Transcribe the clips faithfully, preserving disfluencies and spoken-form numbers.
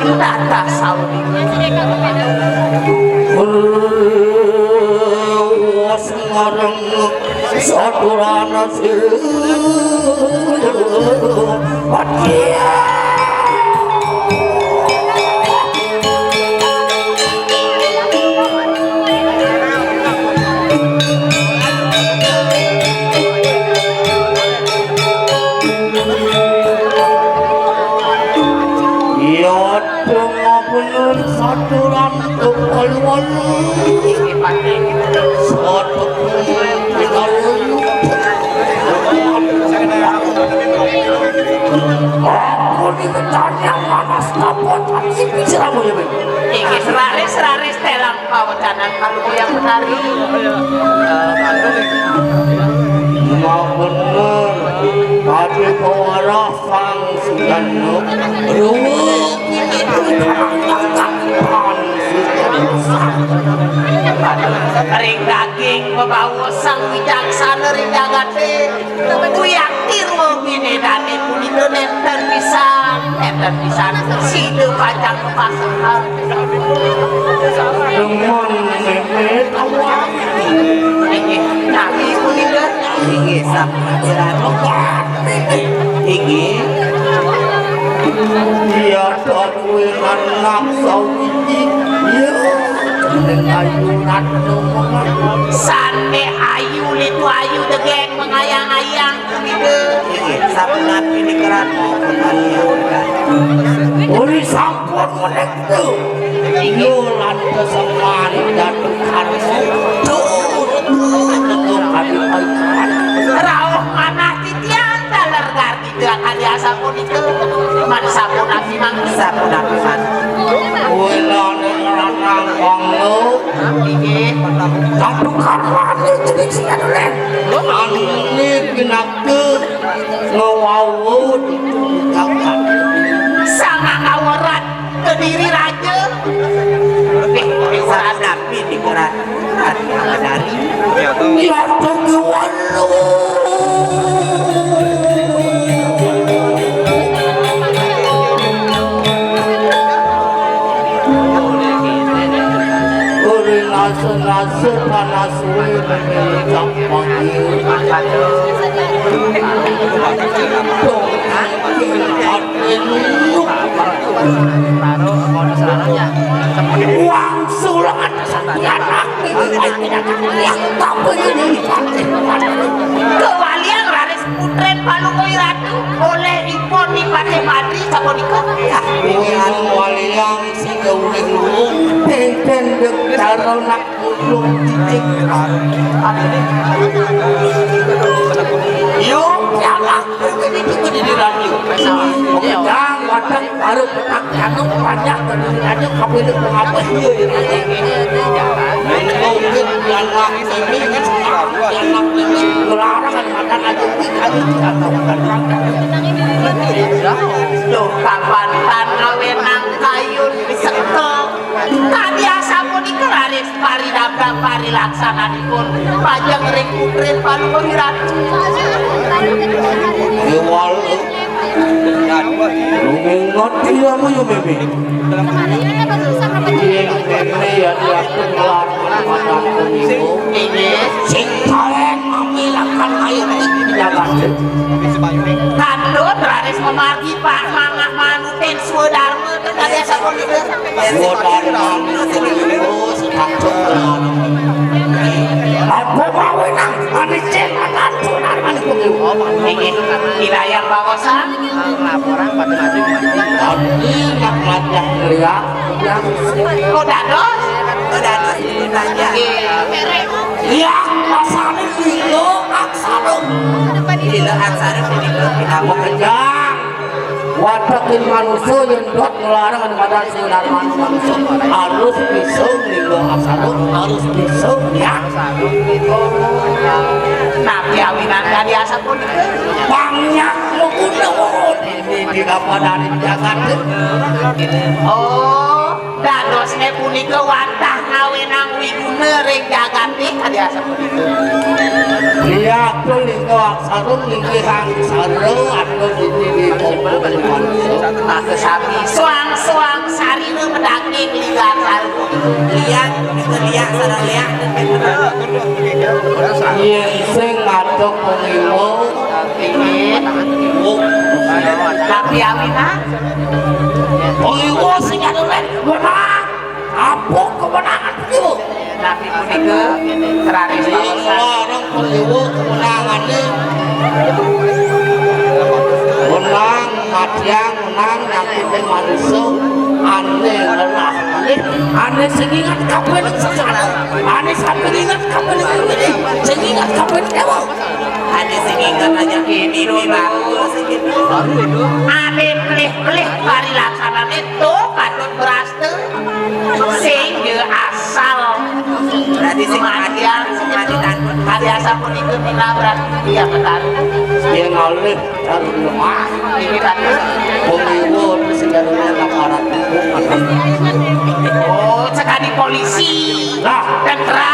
Tata sawi. Wes ngareng saturana sing Iya, donga bener saturan kepol wolu. Satu kepol wolu. Aku ini bertanya, manas kapot, aku sih pikiranmu ya, Beb. Iki seraris, seraris telang. Pawecanan Palungguh Hyang Betari. Mau bener, tapi pewarah sang sugano. Ruwet. Ring daging bebawa sang wicaksana ring jagate. Kuyang tirwa binedane punika nenten pisan, nenten pisan. Sida pacang kepasehan. Demen mimit awak. Inggih, nami punika. Inggih, sampun. Inggih. Iya, kuwi anak sawiji. Iya, jeneng ayu ratu. Sane ayu, litu ayu, degeng mengayang-ayang. Inggih, sapunapi nikerat maupun tadi. Uli sampun menek tu. Inggih, lantas semari Datu Karso. Tuh, tuh, tuh, kami paikan. Rauh manah titian taler gardi kadi asapunika. Man sapunapi mangke. Sapunapi man. Wela lanang banglo. Inggih. Datu Karmani jadi sing anu len. Anu ini pinaka Ngawawu jagat. Sanga ngawerat Kediri Raja. Eh, sapunapi dikerat. Dari. Ya, tunggu walu. Uri nase-nase panas. Uang surat kewalian raris putren Palungguh Ratu oleh ipun Nipatih Madri sapunika. Walian sing ulih luwung, tenten dek cara nak Yo, piala ini juga di radio. Yang wadang baru petak jantung banyak dan aja kabel mengapa iya ini. Mungkin piala ini, piala ini melarang anak aja kita tidak tahu. Loh, kapan tan awenang kayun sekel. Tadi asapunika raris paridabdab parilaksananipun majeng ring putrin Palungguh Ratu. Yowal. Rumingot iya mu yo, Mimi. Iya, Mimi, ya, ya, aku ngelar. Ini sing kawin mamilakan air di jalan. Tandut raris memargi, Pak, mangak manutin swadarma. Apa mau nang manicil akan sunar manik pemilu. Inggih, wilayah bawasan. Laporan pada maju. Tapi nak latihan meriah. Oh, dados. Oh, dados. Iya, pasane lilo aksara. Lilo aksara punika pinawon. Watekin manusa yen dot ngelarang ing badan sing darmane manusa. Harus bisa ninggal asara, harus bisa ya. Napi awinan kadi asapunika? Banyak menggunakan ini di kapadan jagat. Oh. Dadosne punika wantah ngawenang wiguna ring jagate kadi asapunika. Iya, atur lingga aksara, linggih aksara, atur siji di. Mangke sami. Suang, suang, Lihat, lihat, sareng lihat. Yén sing ngadeg pangiwa. Inggih. Tapi awinan pangiwa sing ngadeg menang. Apuk kemenangan itu. Tapi punika seraris wawasan. Larang pangiwa kemenangané. Menang, matiang, menang, nyakitin manusia, ané lelah, ané, ané sing inget kabéh sesaran, ané sampai inget kabéh ini, sing inget kabéh dewa. Ané sing inget aja ini, ini bagus. Ané pelih-pelih parilaksanané tuh patut beras Sing asal. Berarti sing madian, sing madian. Kadi asapunika minabrak iya petani. Yén ngalih karo lemah. Iki tadi. Pemilu sing karo lemah aparat. Oh, sekali polisi. Lah, tentara.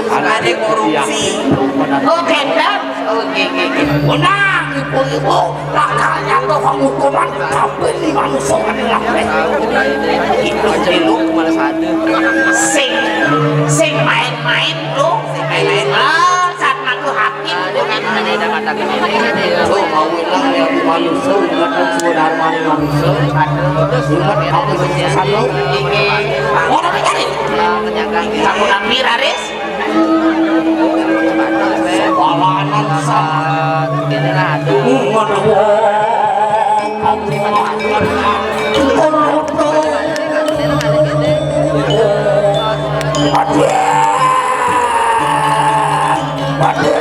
Ada korupsi. Oh, gendang. Oh, nggih, nggih, nggih. Menang, ibu-ibu, bakal nyatuh hukuman kawin di manusia adalah. Itu dulu. Sing, sing main-main tuh, sing main-main. Ah, saat ngaku hakim. Tuh, mau bilang ya, manusia, ingat kan, sudah manusia. Ingat apa sih, pesan lo? Orang cari. Kamu nampir, Aris? Walanan sa. Ngono wae. Aduh. Aduh.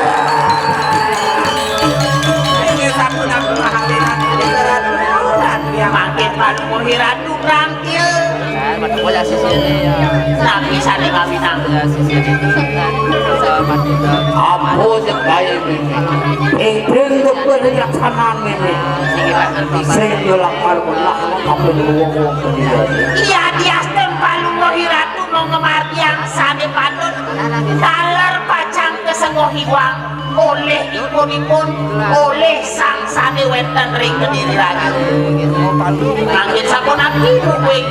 Ini satu nak mahalin. Makin paling muhiran. Tangkil. Tapi sané kawinang. Apa sing gaé ini? Ingkring kepér laksanan ini. Sing yo lakar belah kabéh wong-wong. Iya, diasten Palungguh Ratu mau ngemartiang sané patut. Taler pacang kesengguh iwang. Oleh ipunipun, oleh sang sané wénten ring Kediri Ratu. Mangkin sapunapi duwing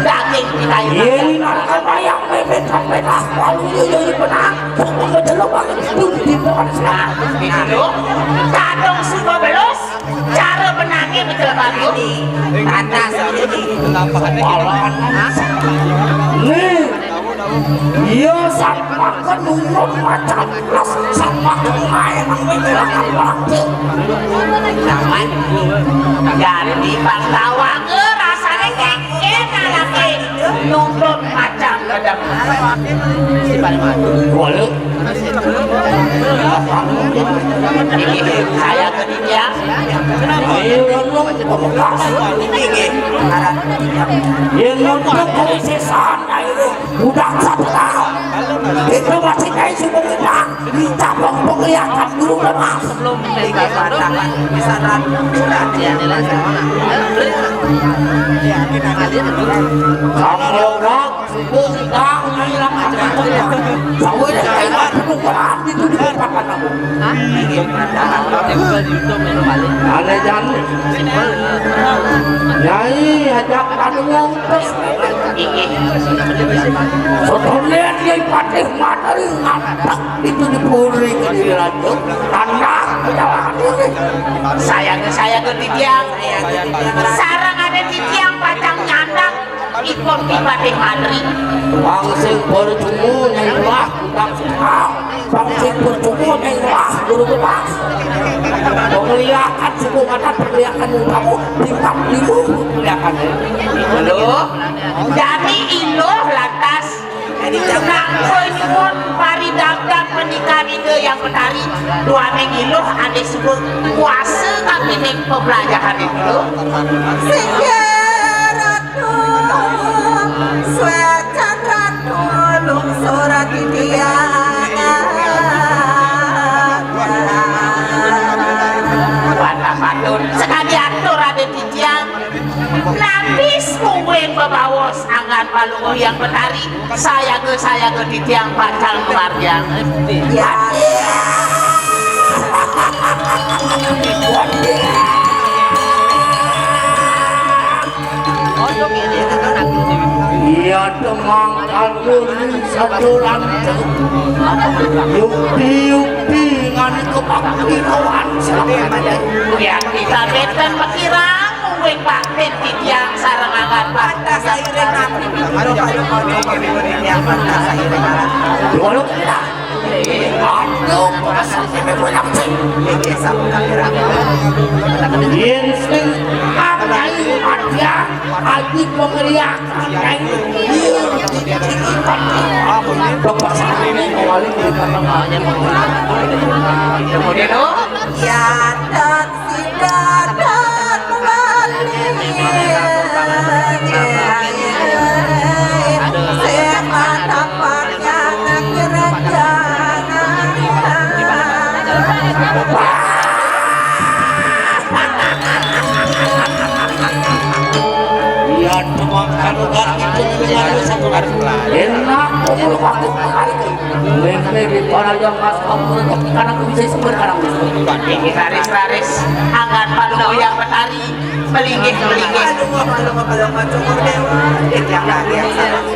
daging pitayon. Yén arep wayang mimit sampai lah, walu yo yo benang. Kok mau celok banget itu di depan sana. Nah, itu. Kadung suba belus, cara benangnya betul banget. Tanah sendiri. Nih. Iya, sang makan nurut macan plus, sang makan main nang minggilakan waktu. Ganti Bang Tawang, eh, rasanya ngengken anaknya. Nurut macan gedeg. Walu. Ini saya ketika. Ayo, lu, pembekas. Ini, ini. Yang nonton kok sesan, ayo. Budak satu tahun. Itu masih kayak si pemuda. Dicapok penglihakan dulu lemas. Tiga pandangan bisa ratusan ya. Kalau orang sibuk sedang ngilang. Sawit kayak penukaran itu di papan aku. Hah? Aneh jangan. Nyai ajak anu terus. Sebenarnya dia patih materi ngantek itu di puri ke di raja. Tanah pejalan ini. Saya ke, saya ke titiang. Sarang ada titiang pacang nyandak. Ikon di patih materi. Bangsa berjumur yang lah. Bangsa berjumur yang lah. Guru bebas. Pengliakan suku kata pengliakan kamu. Tingkat lima pengliakan. Loh, jadi Iluh lantas nangkoi nyuwun paridabdab menika Ida Hyang Betari, duaning Iluh ané suba kuasa kangge ning peblajahan Iluh. Singgih Ratu, suecan Ratu, lungsur titiang. Wah, patut sekadi atur Raden Titiang. Napi sekuwing bebaos anggan Palungguh Hyang Betari, sayaga-sayaga titiang pacang ngamargiang. Ya. Untuk ini, itu kan aku. Iya, demang kanduri saduran. Yukti, yukti, ngani kepakirawan. Ya, kita beten pakirang, mungkin Pak Pin titiang sareng anggan Pak. Pantas sairing nabi, aduh, aduh, aduh, aduh, aduh, ya, pantas sairing. Walau kita. Aduh, pasal ini punya kucing. Ini sama kamera. Yen sing akai adia, aji pemeriak. Kemudian, oh, ya, dan Iya, teman kanugar itu juga harus satu. Enak, kamu lupa aku. Lempe di para yang mas kamu, karena aku bisa disebut karena aku bisa. Ini raris-raris, angkat palu yang betari. Melinggih, melinggih. Aduh, aduh, aduh, aduh, cukup dewa. Yang lagi yang salah.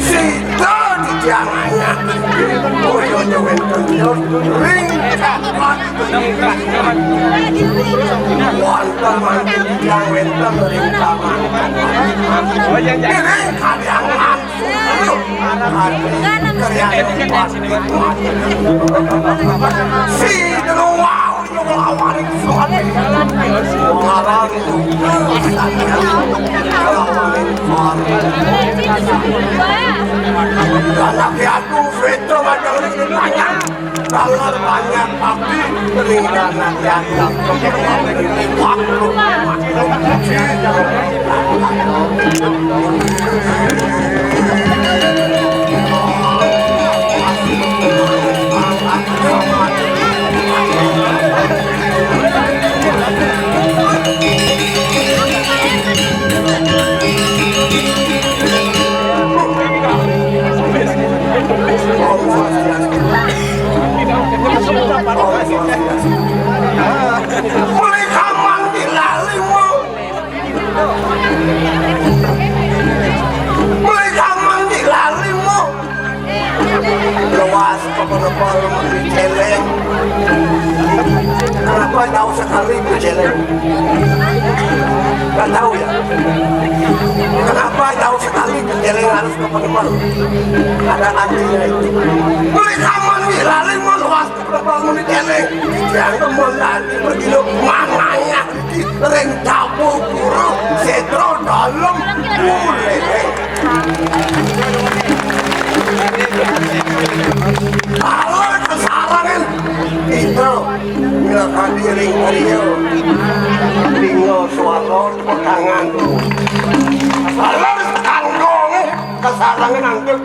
Sida di jangannya, boyo nyuwun ring kapan. Wonten mangke tiyang wenten ring kapan. Ring kaliang langsung. Karya si Dewa, Anak Piatu, Fitro, macam ini banyak. Kalau banyak tapi ringan, anak Piatu. Mulai kapan dilalimo? Mulai kapan dilalimo? Luas kepala-kepala di celeng. Kenapa jauh sekali di celeng? Nggak tahu ya. Kenapa jauh sekali di celeng harus kepala-kepala? Ada artinya itu. Mulai kapan dilalimo luas kepala-kepala di celeng? Yang kemudian pergi lu mananya. Ring dapur guru, Setro Dalem, Buleleng. Kalau kesarangan itu, mila kadi ring griya, linga swara, tepuk tangan. Kalau kangkung, kesarangan angkut,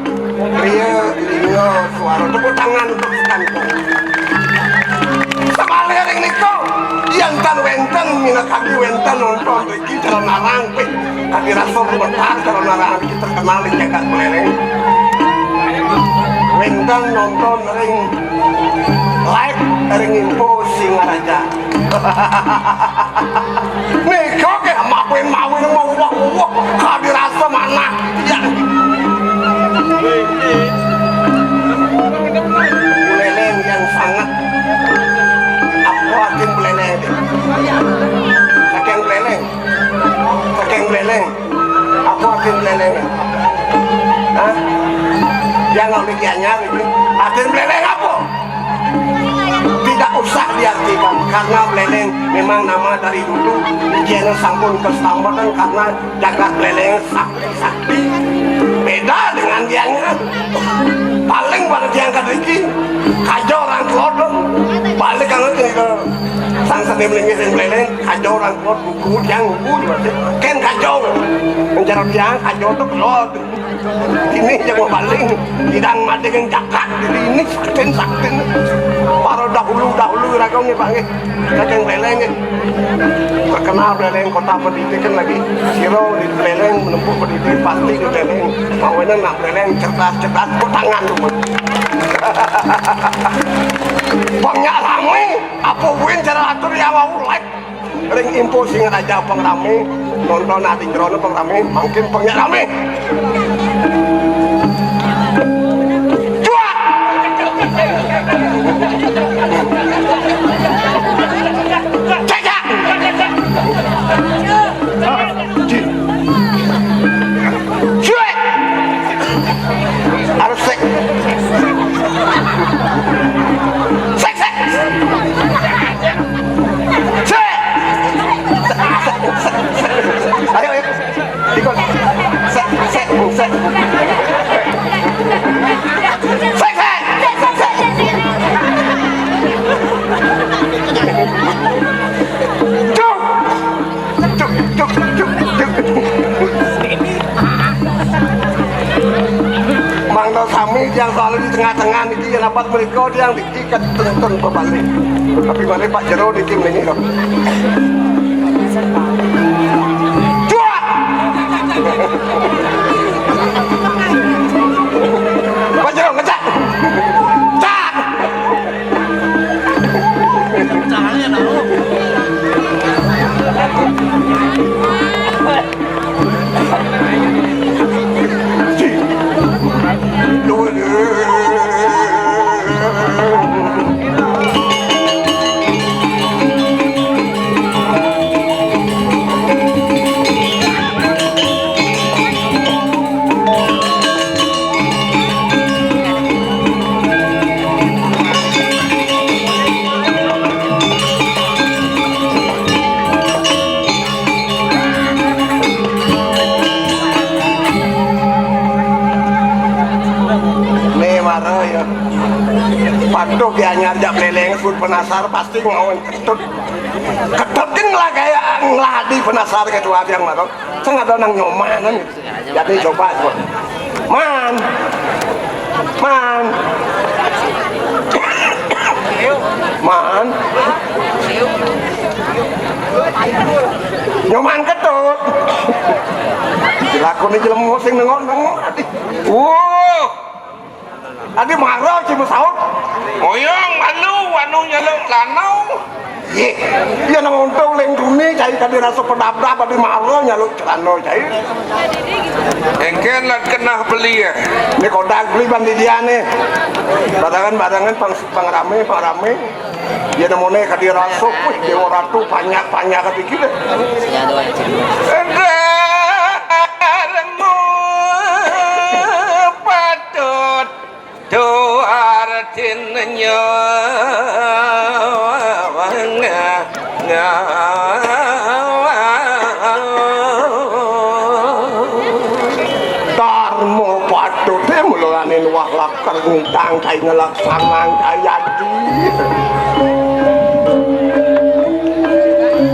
griya, linga swara, tepuk tangan untuk sekantong. Sabale ring nika, yen tan wenten minakadi wenten nonton mriki cara narang, wih, kadi rasa gumetar cara narang iki terkenal ing jagat Buleleng. Wenten nonton ring live ring Info Singaraja. Nika kaya mawin-mawin mau uwah-uwah, kadi rasa manah. Ya. Buleleng yang sangat. Apa artin Buleleng? Saking Buleleng. Saking Buleleng. Apa artin Buleleng? Hah? Yang nggak udah kianya gitu. Artin Buleleng apa? Tidak usah diartikan, karena Buleleng memang nama dari dulu, ijene sampun kastambetan karena jagat Buleleng sakti-sakti. Beda dengan dianya. Paling pada diangkat iki, kaja orang Kelod. Balik kan ke sang seni melingis yang Buleleng, kaja orang Kelod, buku yang buku, ken kaja. Mencara dia, kaja tuh Kelod. Ini yang mau paling tidak mati yang jagat. Jadi ini saktin-saktin. Para dahulu-dahulu raga nggih, Pak, nggih. Saking Buleleng, nggih. Terkenal Buleleng, kota pendidikan lagi. Sira di Buleleng menempuh pendidikan pasti di Buleleng. Pawenen nak Buleleng cerdas-cerdas, kok tangan tuh, Pak. Banyak rame, apa win cara atur ya mau like. Ring Info Singaraja pang rame, nonton ati jrono pang rame, mangkin pang rame. Cuak! Cecak! Cuek! Harus sek. Sek, sek. Sek. Ayo, ayo. Ikut. Sek, sek, sek. Sek, sek. Sek, sek. Duh. Cuk, cuk, cuk, cuk. Mangda sami yang selalu di tengah-tengah niki, yang dapat mereka yang di Ikat tentang pebalik. Tapi mari Pak Jero di tim ini kok. Cuak! Pak Jero ngecak. Cak! Patuh Ki Anyar jak Bléléng, suud penasar pasti ngawon Ketut. Ketut kan ngelah gaya, ngelah adi penasar ka tuah tiang mara. Sing ada nang Nyoman. Jadi coba, coba. Man. Man. Man. Nyoman Ketut. Dilakoni jelema sing nengok-nengok adi. Wuh. Adi mara ci masaut. Oyong malu anu nyeluk lanau. Yé. Yén nang untung ling duni cai kadi rasa pedap-dap adi mara nyeluk celana cai. Engkén lan keneh beli ya. Né kodak beli bang di dia né. Barangan-barangan pang, pang ramé, pang ramé. Yén nemoné kadi rasa, wih, Déwa Ratu panyak-panyak kadi gila. Éndéh lemu patut Tuartin nyawa. Darma patuté mulane nuwah lakar ngitang cai ngelaksanang cai adi.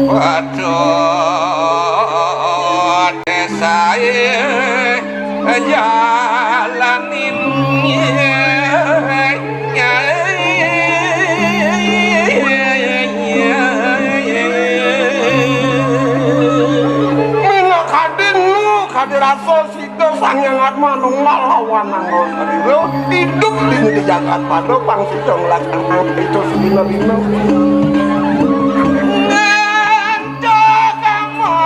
Patut saé jalanin. Minakadin nu kadi rasa sida Sang Hyang Atma nunggal lawan angga sarira, idup dini di jagat pada pang sida nglaksanang itu sedina-dina. Ngantuk amang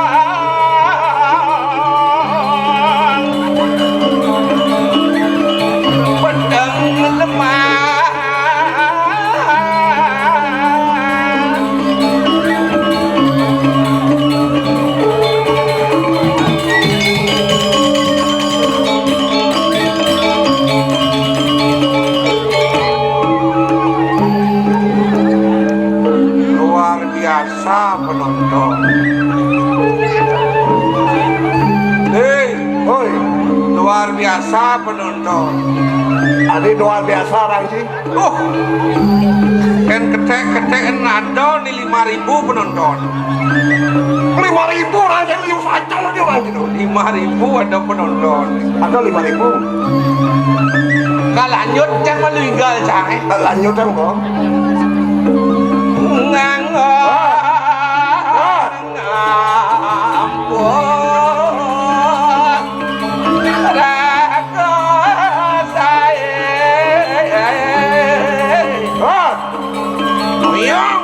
pedang lemah. Luar biasa penonton. Hei, hoi, luar biasa penonton. Adi luar biasa, Rangji. Uh, kan ketek-ketek nado ni lima ribu penonton. Lima ribu orang jadi liu saja lagi orang gitu. Lima ribu ada penonton. Ada lima ribu. Kalau lanjut, cang malu inggal, cang, eh. Kalau lanjut, cang, kok. Nganggo. Ah. Ampun. Raga saé. Ah. Buyung.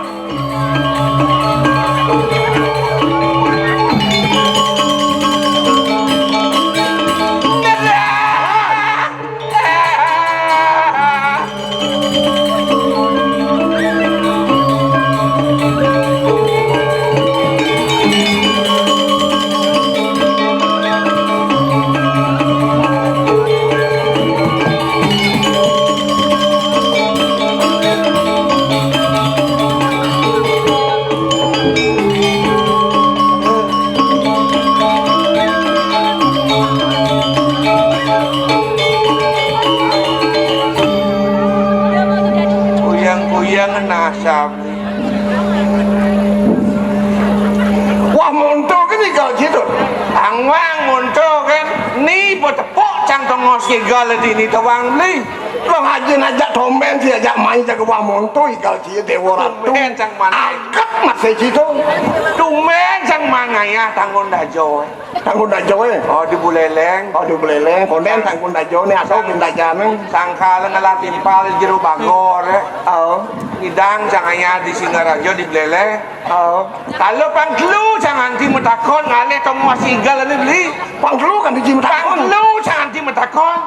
Kuyang-kuyang nasab. Wah, monto kan igal gitu. Angwang monto kan. Ni potepok cang tongos igal dini tawang beli. Bang Haji najak tomben si ajak main jaga wah monto igal gitu Déwa Ratu. Tumben cang mana? Akep masih gitu. Tumben cang mana ya tanggung dajo. Tanggung dajo, eh. Oh, di Buleleng. Oh, di Buleleng. Konden tanggung dajo nih atau pindajané. Sangkal ngelah timpal jero bagor, eh. Oh. Ngidang cang aya di Singaraja di Buleleng. Oh. Kalau pang telu cang anti metakon ngalih tong wasigal ane beli. Pang telu kan di metakon. Pang telu cang anti metakon.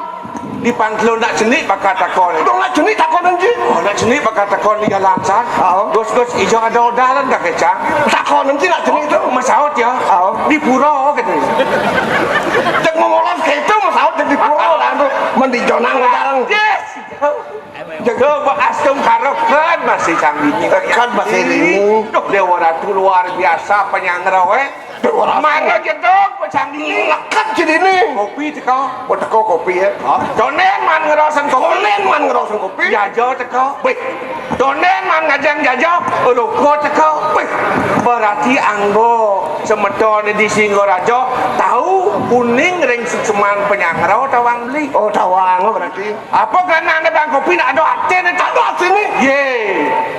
Di pang telu nak cenik bakal takon. Dong nak cenik takon anji. Oh, nak cenik bakal takon di jalan san. Oh. Gus, Gus, ijo ada odalan dah kecang. Takon anji nak cenik tu. Masaut ya. Oh. Di pura gitu. Cek mau molos ke itu masaut di pura orang tu. Mandi jonang orang. Yes. Jaga astum karokan masih canggih. Kan masih ini. Duh, Déwa Ratu luar biasa penyanggrawe. Ora. Mangga jedog, pecang dini. Leket jedini. Kopi teka. Oh, teka kopi, ya. Hah? Tondén man ngerosen kopi. Tondén man ngerosen kopi. Jaja teka. Wih. Tondén man ngajeng jaja, roko teka. Wih. Berarti anggo semeton di Singaraja, tahu kuning ring suksman panyanggra tawang beli. Oh, tawang berarti. Apa krana né bang kopi nak ada artiné? Ada artiné. Yé.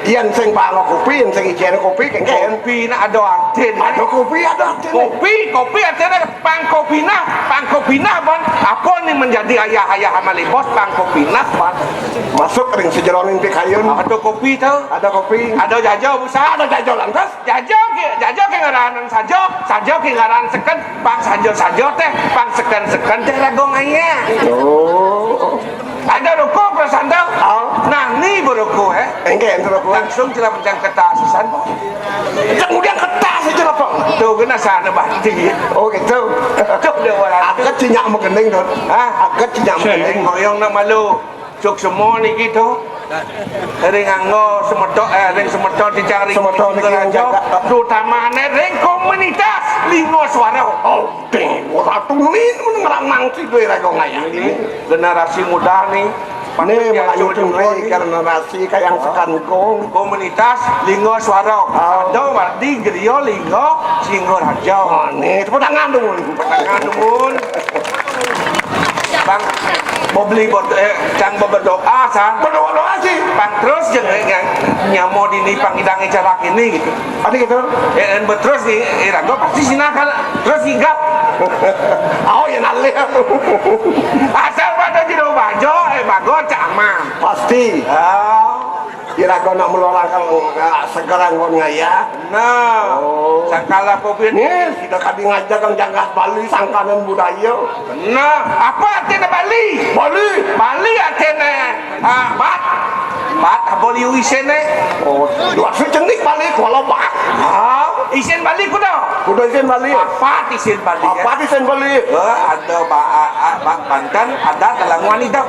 Yén sing bang kopi, yén sing ijéné kopi, kénkén. Kopi nak ada artiné. Ada kopi, ada artiné. Kopi, kopi artiné pangkopinah, pangkopinah, Bang. Apa né menjadi ayah-ayah amalé bos, pangkopinah, Bang. Masuk ring sajeroning pikayun. Ada kopi to. Ada kopi. Ada jaja, busan. Ada jaja lantas. Jaja ké, jaja ké ngaran saja, saja ké ngaran seken, pang saja-saja téh, pang seken-seken téh raga ngayah. Oh. Ada roko, Pak Santo? Oh. Nah, ni beroko, eh. Enggak, enggak beroko. Langsung celah pencang kertas, Santo. Kemudian kertas aja lah, Pak. Tuh, kena sana bati. Oh, gitu. Tuh, dia orang. Agak cinyak magening, Don. Hah? Agak cinyak magening. Ngoyong nak malu. Suksma niki to. Ring angga semeton, eh, ring semeton titiang ring Singaraja, terutamané ring komunitas Lingga Suara. Oh, Déwa Ratu, ning ngrangkang sida iraga ngayah niki. Generasi muda nih. Nih, patut diacu melanjutkan juga nih. Generasi kayang sekan gong. Komunitas Lingga Suara. Oh. Ada di Griya Lingga Singaraja. Oh, nih, tepuk tangan dulu. Tepuk tangan dulu. Bang, mau beli bot-, eh, cang berdoa, San. Berdoa-doa sih. Bang, terus jeung, jeung nyamo dini pangidang icarak ini gitu. Ada gitu? Ya, dan terus nih, iraga pasti sinakal, terus sigap. Oh, ya nalih. Asal pada jero bajo, eh, bagot, cak aman. Pasti. Oh. Iraga nak melorangkan, eh, seger anggon ngayah. Nah, oh. Sangkala covid. Nih, sida kadi ngajak kang janggat Bali, sangkanan budaya. Nah, apa artinya Bali? Bali. Bali artinya, ah, bat. Bat, apa liu isinnya? Oh, luar sih cenik Bali, kalau bat. Ah, isin Bali kuda. Kuda isin Bali. Apa isin Bali, ya? Apa isin Bali? Eh, ada ba-, a-, a-, ba-, banten, ada telanguan hidup.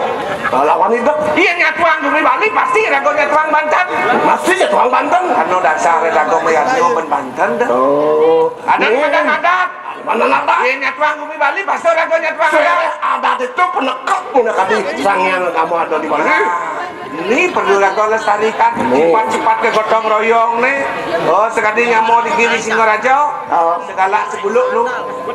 Telanguan hidup. Iya, nyatuan gumi Bali, pasti raga nyatuan banten. Pasti nyatuan banten. Anu dasar raga mayadnya ben banten dah. Oh. Ada, iya. Ada adat. Mana adat? Iya, nyatuan gumi Bali, pasti raga nyatuan adat. Adat itu penekuk, punya kadi sangian kamu ada di Bali. Nah, ini perlu raga lestarikan. Nih. Cepat-cepat ke gotong royong nih. Oh, sekali nyamo di kiri Singaraja. Oh. Segala sebelum lu.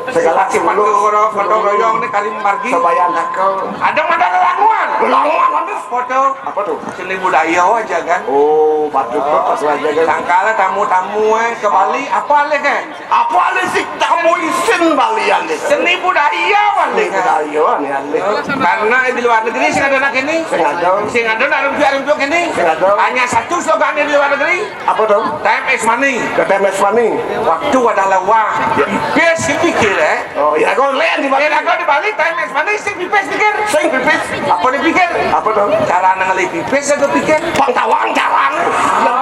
Segala sifat sebelum gotong royong nih, karim margi. Sebayan cakep. Ada mana lelamuan? Lelamuan, ada. Foto. Apa tuh? Seni budaya aja kan. Oh, patut tuh, patut aja kan. Sangkala tamu-tamu, eh, ke Bali, apa alih, kan? Apa alih sih tamu isin Bali alih? Seni budaya, alih, kan? Seni budaya, alih, alih. Karena di luar negeri sing ada nak ini. Sing ada. Sing ada nak rempuk-rempuk ini. Sing ada. Hanya satu slogan di luar negeri. Apa tuh? Time is money. The time is money. Waktu adalah uang. Ya. Pipis pikir, eh. Oh, ya, kau lain di Bali. Ya, kau di Bali, time is money, sing pipis pikir. Sing pipis. Apa dipikir? Apa tuh? Cara ngalih pipis, aku pikir. Pang tawang cara.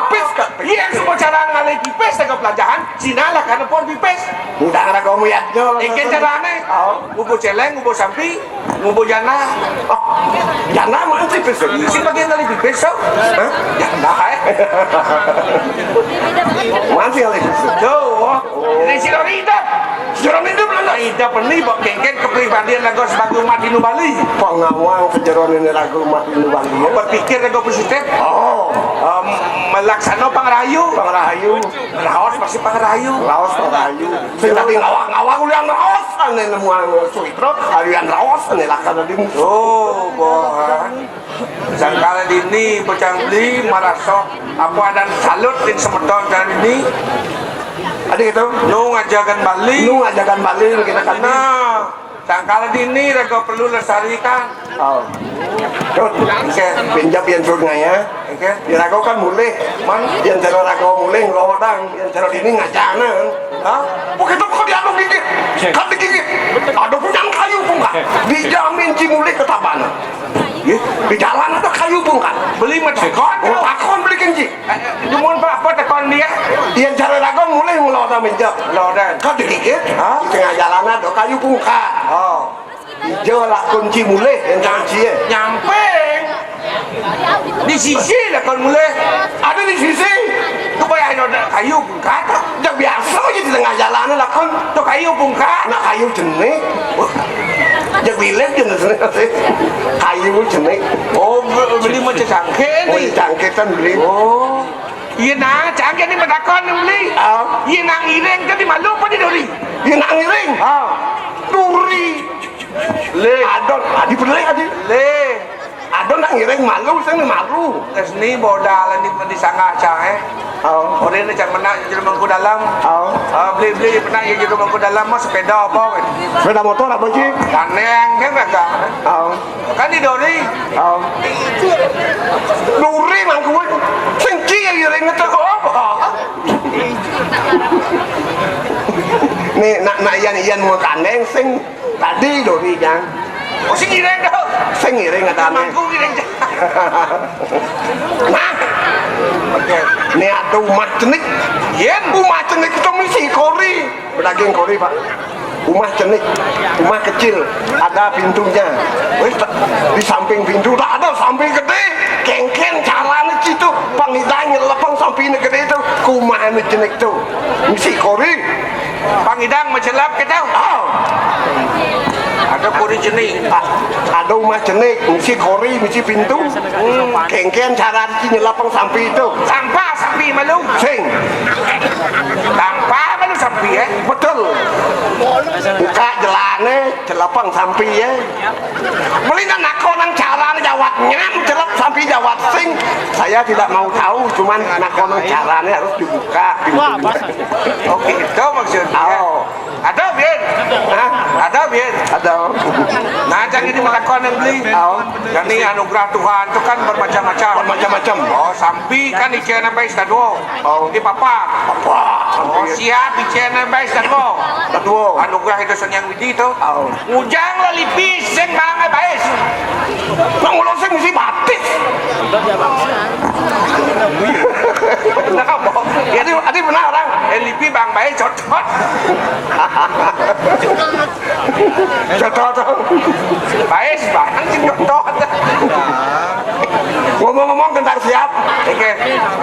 Pipis, kan? Iya, semua cara ngalih pipis, aku pelajaran. Cina lah, karena pun pipis. Udah, ada kau melihat, Jol. Ikin cara aneh. Oh. Ngubu celeng, ngubu sampi. Ngubu jana. Oh, jana mana sih pipis? Si bagian dari pipis, so? Hah? Jana, eh. Mana sih kali pipis? Tuh. Ini si Rori hidup. Si Rori hidup, mana? Hidup ini, bok kengken kepribadian lagu sebagai umat Hindu Bali. Pengawang kejeroan ini lagu umat Hindu Bali, ya? Berpikir lagu positif. Oh. Em, melaksana pangerayu. Pangerayu. Raos pasti pangerayu. Raos pangerayu. Sing tadi ngawang-ngawang ulian raos, ané nemuan Suwitra, ulian raos, ané lakar tadi. Oh, boh. Sangkala dini, pecang beli, marasa, apa adan salut ring semeton dan ini. Ada gitu? Nu ngajakan Bali. Nu ngajakan Bali, kita kan. Nah. Sangkala dini raga perlu lestarikan. Oh. Tut, oké, pinjam yén suud ngayah. Oké. Yén raga kan mulih, man, yén cara raga mulih ngelodang, yén cara dini ngajanan. Hah? Begitu kok dianu gigit, kan digigit. Ada punyang kayu pungkat. Dijamin ci mulih ketabanan. Di jalan ada kayu pungkat. Beli mah takon. Oh, takon beli kenci. Eh, eh, dumun, Pak, apa tekon dia? Yén cara raga mulih ngelodang minjak. Lodang. Kan digigit, hah? Di tengah jalan ada kayu pungkat. Oh. Ija lakun ci mulih, yén cara ci, eh. Nyamping. Di sisi lakun mulih. Ada di sisi. Kebayang ada Kayu bungkat, ah. Jang biasa aja di tengah jalan lakon. Tuh kayu bungkat. Nak kayu jenik. Wah. Jang bilik jenik. Kayu jenik. Oh, be-, beli macam cangkir ni. Oh, iya, cangkir kan beli. Oh. Iya nah, cangkir ni matakon ni beli. Ah. Iya nang iring tadi malu apa di dori? Iya nang iring. Ah. Dori. Le. Adon, adi beli adi. Le. Ada nak ngiring malu, sing ni malu. Terus ni modal ni di sanggah cang, eh. Oh. Orang ni cang pernah jadi mangku dalam. Oh. Ah, beli-beli pernah jadi mangku dalam mah sepeda apa kan? Sepeda motor apa sih? Kaneng kan kagak. Oh. Kan di dori. Oh. Dori mangku. Sing ci yang ngiring itu apa? Ni nak nak ian ian mau kaneng sing Tadi dori jang. Oh, sing ngiring dah. Sing ngiring ada nih. Mangku ngiring dah. Nah. Oke. Ni ada umah cenik. Yen. Umah cenik itu misi kori. Bedaging kori, Pak. Umah cenik. Umah kecil. Ada pintunya. Wis, di samping pintu tak ada samping gede. Kengken carane situ. Pangidang nyelepang samping gede itu. Ke umah cenik tu. Misi kori. Pangidang macelap kita. Oh. Ada kori cenik. Ah, ada umah cenik, misi kori, misi pintu. Hmm. Kengken cara di nyelapang sampi itu. Sampah sampi malu. Sing. Sampah malu sampi, eh. Betul. Buka jelane, celapang sampi, eh. Beli nak nakon nang cara jawatnya, celap sampi jawat sing. Saya tidak mau tahu, cuman nakon nang carane harus dibuka pintunya. Oke, itu maksudnya. Oh. Ada, Bin? Hah? Ada, Bin? Ada. Nah, jangan ini melakon yang beli. Oh. Jadi anugerah Tuhan itu kan bermacam-macam. Bermacam-macam. Oh, sampi kan icen sampai sadua. Oh. Di papa. Papa. Oh, sampi. Siap icen sampai sadua. Sadua. Anugerah itu seniang widi itu. Oh. Ngujang lah lipis, sing bang, eh, bais. Nang ulo sing mesti batis. Nah, apa? Adi, adi benar orang. Eh, lipi bang, bais, cocok. Cocok, cocok. Bais, bang, cocok. Ngomong-ngomong tentang siap. Oke.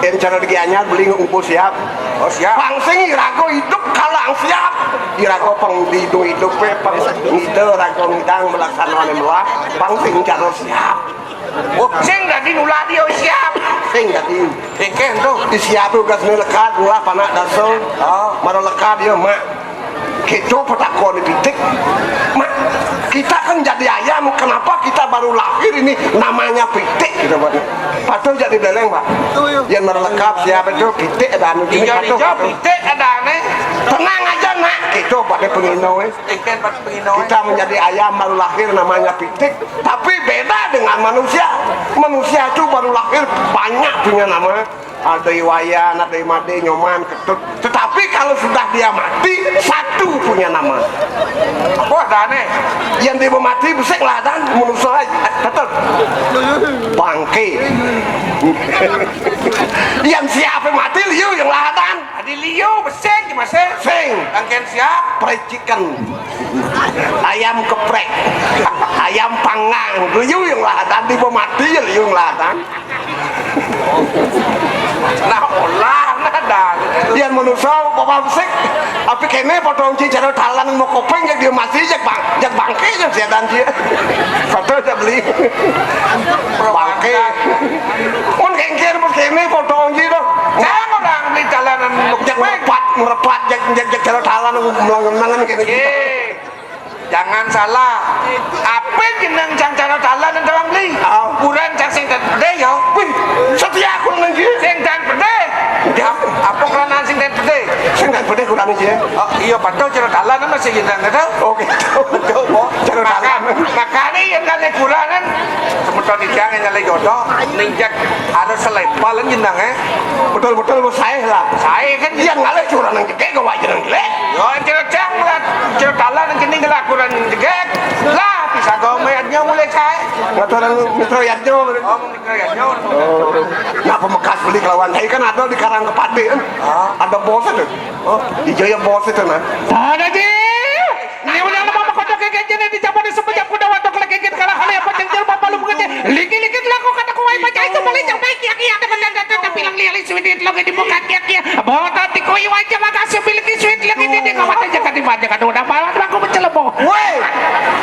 Yang cara di Gianyar beli ngumpul siap. Oh, siap. Pangsing irago hidup kalang siap. Irago pang di hidup, hidup, eh, pang ngide rago ngidang melaksanakan melah. Pangsing cara siap. Oh, sing dadi nuladi, oh, siap. Sing dadi. Engkeh tu. Di siap tu gas ni lekat, ulah panak daso. Oh. Mara lekat dia, mak. Kita petakon di pitik. Mak, kita kan jadi ayam, kenapa kita baru lahir ini namanya pitik gitu, Pak? Patut jadi beleng, Pak. Yang merlekap siapa itu? Pitik ada anu ini, hijau, patut, hijau, patut. Pitik ada aneh. Tenang aja, nak. Kita pada pengino, eh. Engkeh pada pengino, eh. Kita menjadi ayam baru lahir namanya pitik. Tapi beda dengan manusia. Manusia itu baru lahir banyak punya nama. Ada Iwayan, ada Imade, Nyoman, Ketut. Tetapi kalau sudah dia mati, satu punya nama. Apa ada aneh? Yang dia mati, besik lah dan manusia. Ketut. Bangke. Yang siapa mati, liu yang lah dan. Adi liu, besik, masih. Sing. Bangke siap. Fried chicken. Ayam geprek. Ayam panggang. Liu yang lah dan di pemati, liu yang lah dan. Nah, olah, nah, dah. Yang manusia, bapak besik. Tapi kene potong ci cara talan mau kopeng, yang dia masih, jak bang, jak bangke, jak siadan ci. Satu aja beli. Bangke. Mun kengkir, mun kene potong ci, dong. Jangan orang beli talan, jak merepat, merepat, jak, jak, jak cara talan, melangen-langen kene. Oke. Jangan salah. Apa jeneng cang cara talan yang orang beli? Ah. Ukuran cang sing ten pede ya. Wih, setia aku nang dia. Sing ten pede. Ya, apa keranan sing ten pede? Sing ten pede kurang aja. Oh, iya, patut cara talan masih jeneng itu. Oke. Betul, Bo. Cara talan. Makanya yang kali kuranan, semeton di tiang yang nyalai jodoh, ninjak harus selepalan jeneng, eh. Betul, betul, Bo. Saya lah. Saya kan dia ngalai curang nang jegek, gua aja nang jelek. Yo, cerita cang lah, cerita lah, nang kini ngelakuran jegek. Lah, bisa gome adnya mulai cai. Ngaturan mitra yadnya. Oh, mitra yadnya. Oh. Nah, pemekas beli kelawan. Saya kan ada di Karang Kepati, kan? Ah. Ada bos itu. Oh, di Jaya bos itu, nah. Ada, Ji. Ini udah lama mengkodok ke ganjil yang dicampur di semua jam kuda wadok lagi, kalah hal apa yang jelma palu mengerti. Liki-liki laku kata kuai baca itu paling yang baik, yang iya, ada benar. Tapi lang liali suwit lo gini mo kakiak ya. Bawa tati ko iwan aja makasih pilih suwit lagi di di kawan aja tadi banyak aduh udah malam aku mencelebok. Woi,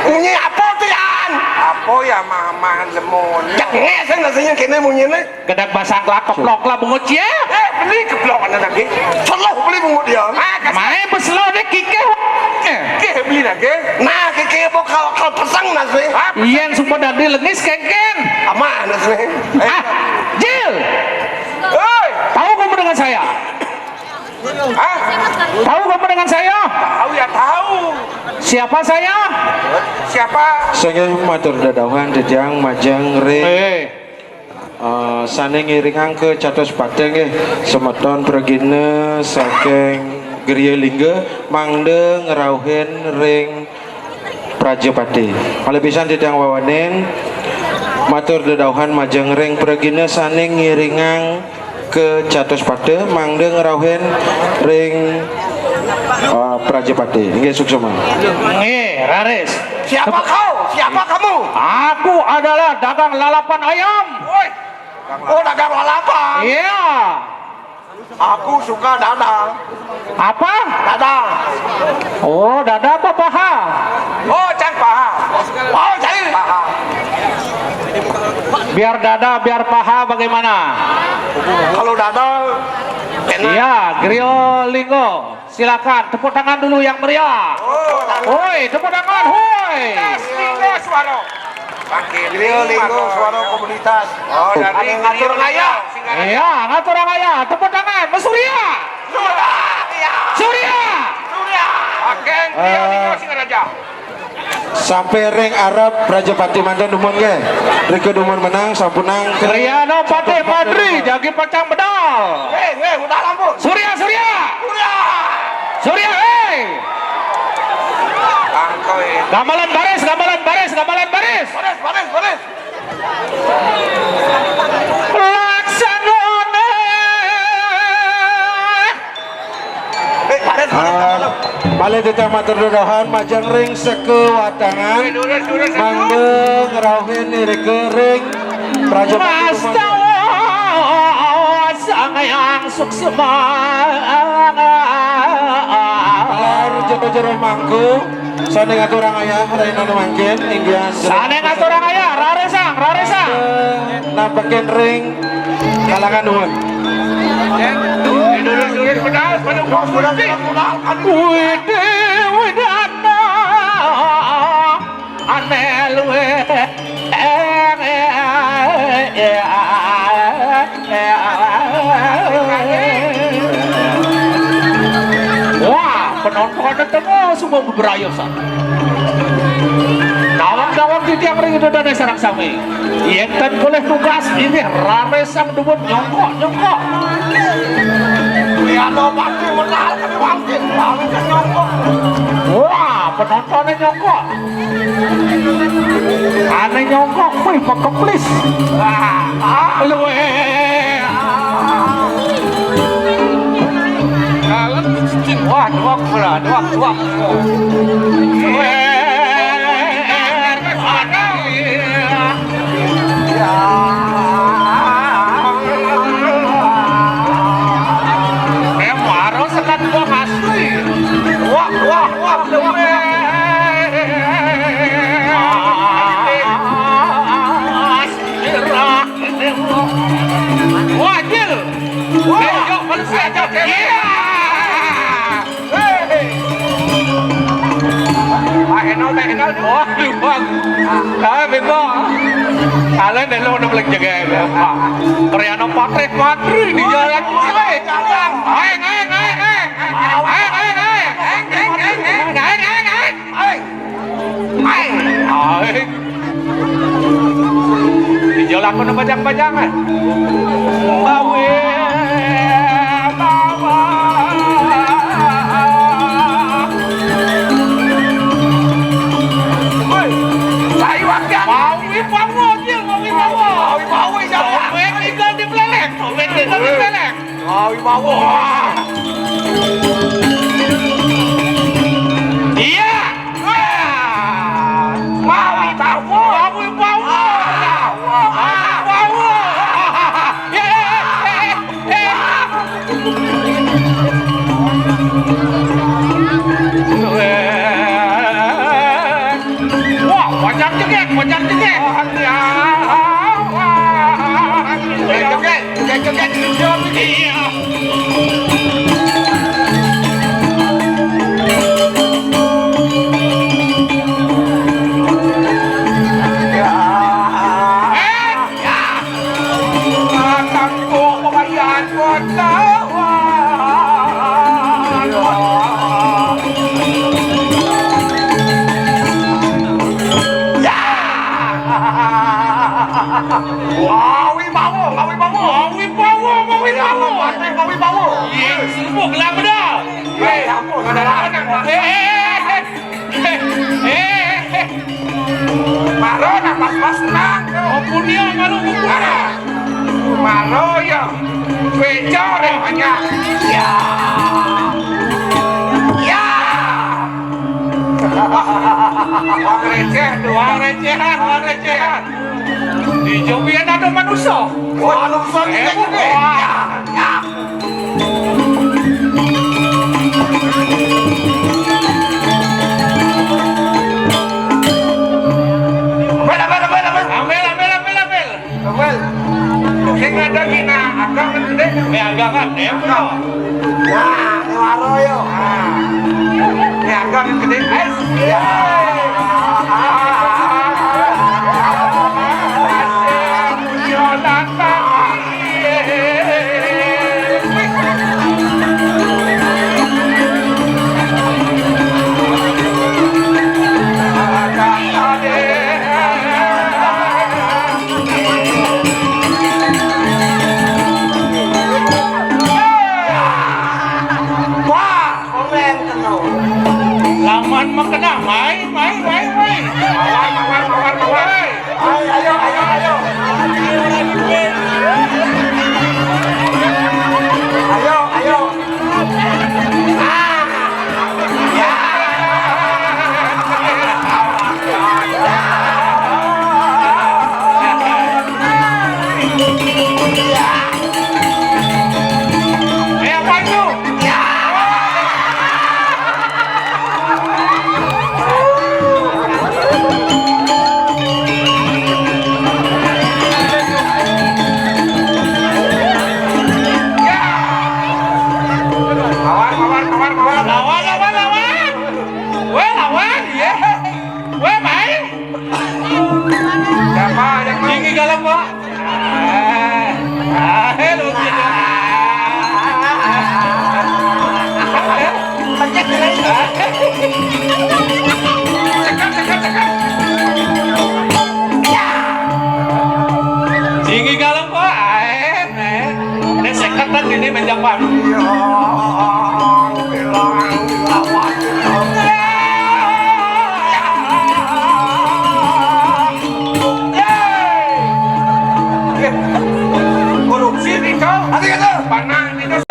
bunyi apa tuh yan? Apa ya mama lemon? Jangan saya nggak sih kene bunyi nih. Kedak basang lah keplok lah bungut ya. Eh beli keplok ada lagi. Celoh beli bungut dia. Ah, main beselo deh kike. Kike beli lagi. Nah kike apa kalau kalau pesang nasi. Iya, semua dari lengis kengkeng. Aman nasi. Ah, Jil. Hei. Tahu kamu dengan saya? Hah? Tahu kamu dengan saya? Tahu ya tahu. Siapa saya? Siapa? Saya matur dadauhan titiang majeng ring. Hey. Eh, sane ngiringang ke catus pate nggih semeton pragina saking Griya Lingga mangda ngrauhin ring prajapati. Malih pisan titiang wawanin matur dedauhan majeng ring pragina sane ngiringang ke catus pate mangda ngrauhin ring eh, prajapati. Nggih suksma. Nggih, raris. Siapa kau? Siapa kamu? Aku adalah dagang lalapan ayam. Woi, Oh dagang lalapan. Iya. Aku suka dada. Apa? Dada. Oh, dada apa paha? Oh, cang paha. Oh, cang paha. Biar dada, biar paha bagaimana? Kalau dada enak. Iya, Grio Linggo. Silakan tepuk tangan dulu yang meriah. Woi, tepuk tangan, woi. Komunitas Linggo Suara. Pakai Linggo Linggo Suara komunitas. Oh, dari ngatur ngaya. Iya, ngatur ngaya. Tepuk tangan, Mas Surya. Surya. Surya. Surya. Pakai Linggo Linggo Singaraja. Sampai ring arep Rajapati manten dumun nggih. Rika dumun menang sampunang. Riyana Patih Madri jagi pacang bedal. Weh, weh, udah lampu. Surya, Surya. Surya. Surya, hei. Gamelan baris, gamelan baris, gamelan baris. Baris, baris, baris. Laksanane. Malih titah matur dedauhan majeng ring seka watangan mangda ngrauhin irika ring prajapati. Sang Hyang Suksma. Lar jero-jero mangku. Sane ngaturang ayah rainane mangkin inggih sane ngaturang ayah raresang raresang napekin ring kalangan nuwun. Widi widana ane luwe. Wah, penontonnya tengah semua beberayosan. Nawang-nawang titiang ring itu dan sarang sami. Yenten boleh tugas ini rame sang dubut nyongkok nyongkok. Lihat lo pasti menang tapi wangkit lalu nyongkok. Wah, penontonnya nyongkok. Ane nyongkok kuwi pekeplis. Luwe. Wah, duak pula, duak, duak. Memang harus sekat gua asli. Wah, wah, wah, luwe. Wajil. Ayo, manusia aja. Iya. Pak Eno, Pak Eno. Waduh, Bang. Ah, bego. Kalian dari lo udah paling jaga ya, Pak. Kriano Patri, Patri di jalan. Ayo, ayo, ayo, ayo. Ayo, ayo, ayo. Ayo, ayo, ayo. Aing. Aing. Dijolakno bajang-bajangan. Bawe, bawa. Woi, cai wakil. Bawe, bawa, dia bawe, bawa. Bawe, bawe, jangan. Bawe, tinggal di pelelek. Bawe, tinggal di pelelek. Mawi mawon. Iya. Mawi mawon. Mawi mawon. Mawi mawon. Ya, ya, ya, ya. Joget, joget, iya. Ya. Eh, ya. Akan ku pembayan kota. Ya. Ngawi bawa, ngawi bawa. Ngawi bawa, ngawi bawa. Ngawi bawa. Iya, sibuk lah beda. Eh, apa, saudara? Eh, eh, eh, eh. Eh, eh, eh. Maro nak pas-pas tenang. Ampun ya, maro ampun. Maro ya. Beca deh banyak. Ya. Ya. Uang receh, uang recehan, uang recehan. Di Jobian ada manusia. Wah, manusia ini. Eh, wah. Ya. Ambil, ambil, ambil, ambil. Ambil, ambil, ambil, ambil. Ambil. Sing ada gina, agak gede. Eh, agak kan, ya, bro. Nah, ini waro yo. Nah. Ini agak gede. Eh, ya. Wah, komen kena. Laman mah kena, mai, mai, mai, mai. Mawar, mawar, mawar, mawar. Mai. Ayo, ayo, ayo, ayo. Ayo, ayo. Ah. Ya. Ya. Eh, apa itu? Ya. Lawan, lawan, lawan, lawan. Lawan, lawan, lawan. Weh, lawan, ya. Weh, main. Siapa yang mau? Tinggi galam, Pak. Ah, ah, eh, lu gitu. Tinggi galam, Pak. Ah, eh, eh. Ini sekatan ini menjapan. Korupsi nih kau. Hati kata. Panah nih kau.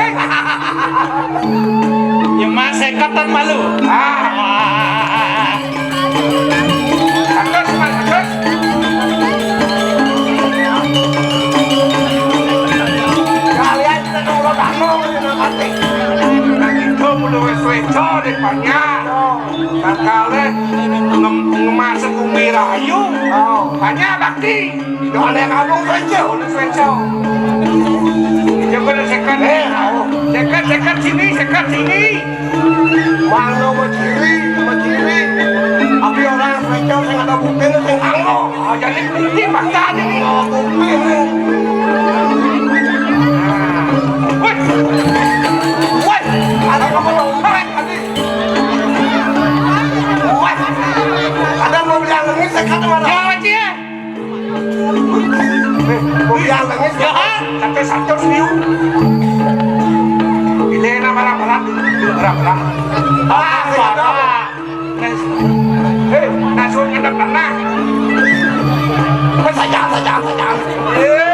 Ya mas sekatan malu. Ah. Atas, mas, atas. Kalian kita nurut anu, kita mati. Nah, itu perlu wes-wes, cok, di banyak. Kakale ngem-, ngemasak Umi Rahayu. Oh. Banyak bakti. Yo, ada yang ngomong saja, udah saja. Coba deh, sekat. Eh, tahu. Sekat, sekat sini, sekat sini. Mana mau ciri, mau ciri. Tapi orang saja yang ada buktinya, saya nganggo. Oh, jadi bukti paksa aja nih. Oh, bukti nih. Woi. Woi, ada apa, Bang? Woi. Wah, ada mau bilang ini sekat mana? Ya, Haji, ya. Eh, mau bilang ini sekat. Ya, ha? Satu-satu sini. Ini nama berat, berat, berat. Ah, apa? Eh, langsung ada pernah. Saja, saja, saja. Eh.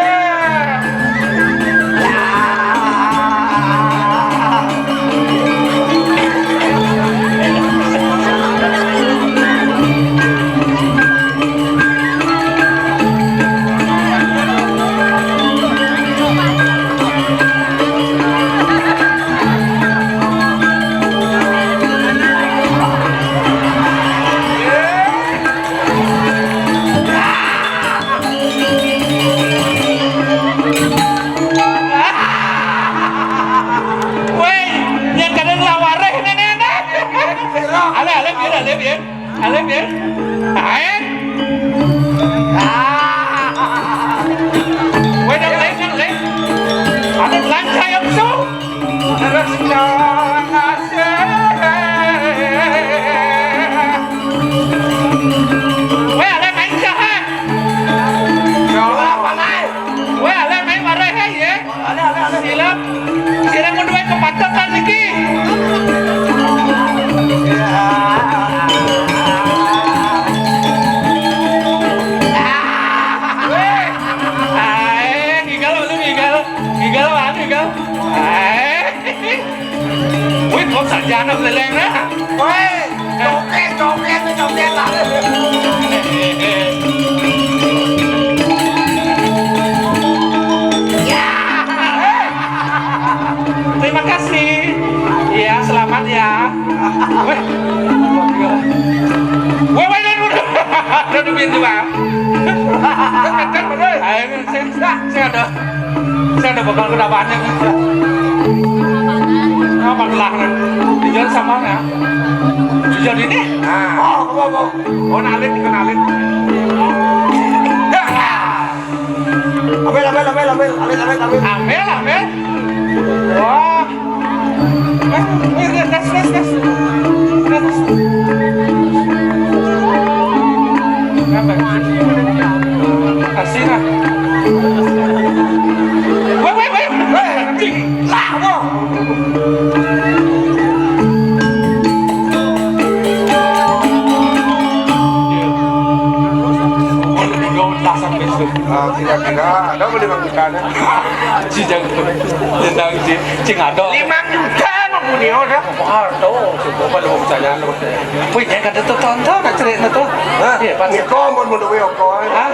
Alif ya. Alif ya. Ae. Ah. Weh, dang, leh, dang, leh. Anu, lancar yang su. Terus dong, asik. Weh, alif main cah, eh. Ya Allah, apa, Nay? Weh, alif main marah, eh, ya. Sila, sila mun duwe kepatakan niki. Weh. Ae, ngigal, lu ngigal. Ngigal, anu, ngigal. Ae. Wih, kok sarjana leleng, nah. Weh, joget, joget, joget lah. Ya. Terima kasih. Iya, selamat ya. Weh. Weh, weh, weh, weh. Udah demi dua. Ayo, saya, saya ada, saya ada beban kedapatan. Apa gelah nih? Tujuan sama ya? Tujuan ini? Nah. Oh, apa, apa? Oh, nalit, kenalin. Ambil, ambil, ambil, ambil, ambil, ambil, ambil. Ambil, ambil. Wah. Eh, eh, eh, gas, gas, gas. Gas. Kenapa? Kasih lah. Weh, weh, weh. Weh, lah, wah. Ah, kira-kira ada boleh bang kita ada. Ci jang, jendang ci, cing ada. Lima juta mah punya dah. Mahal tuh, coba pada mau percayaan lu. Wih, jangan kata tuh tonton, ada cerita tuh. Hah? Iya, pas. Niko mau mau duit kok. Hah?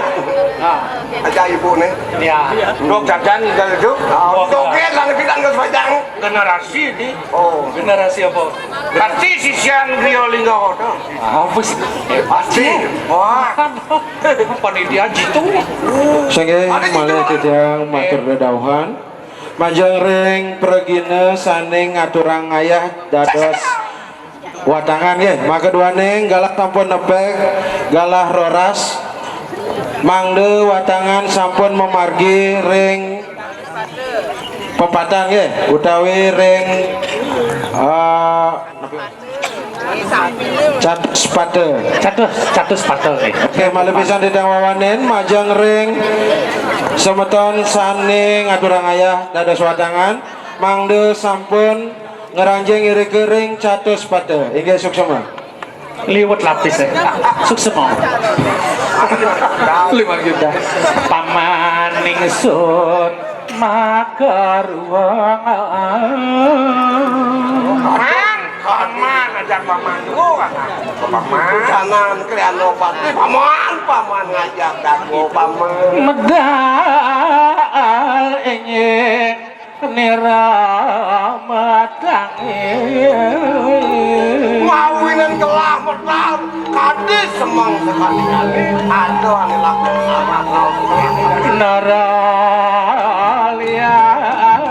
Ah. Aja ibu nih. Ya. Dok jajan tinggal itu. Ah, joget lah kita nggak sepanjang. Generasi ini. Oh. Generasi apa? Pasti sisian Griya Lingga Hodo. Ah, apa sih? Eh, pasti. Wah. Panitia jitu. Sehingga malih titiang matur dedauhan. Majeng ring pragina sané ngaturang ayah dados watangan nggih. Makaduaning galah sampun nepek galah roras. Mangda watangan sampun mamargi ring pepatan nggih, utawi ring, eh, catus pata. Catus, catus pata nggih. Oke, malih pisan titiang wawanin majeng ring semeton sané ngaturang ayah dados watangan, mangda sampun ngranjing irika ring catus pata. Inggih suksema. Liwet lapis, eh. Suksema. Lima juta. Paman ingsun makaruang. Paman, paman, ajak paman dulu, paman. Paman. Kanan Krianopati, paman, paman ngajak dago, paman. Medal enjing nira matangi. Mawinan gelah medal, kadi semeng sekali-kali. Aduh, ane lakon sarang. Nara liang.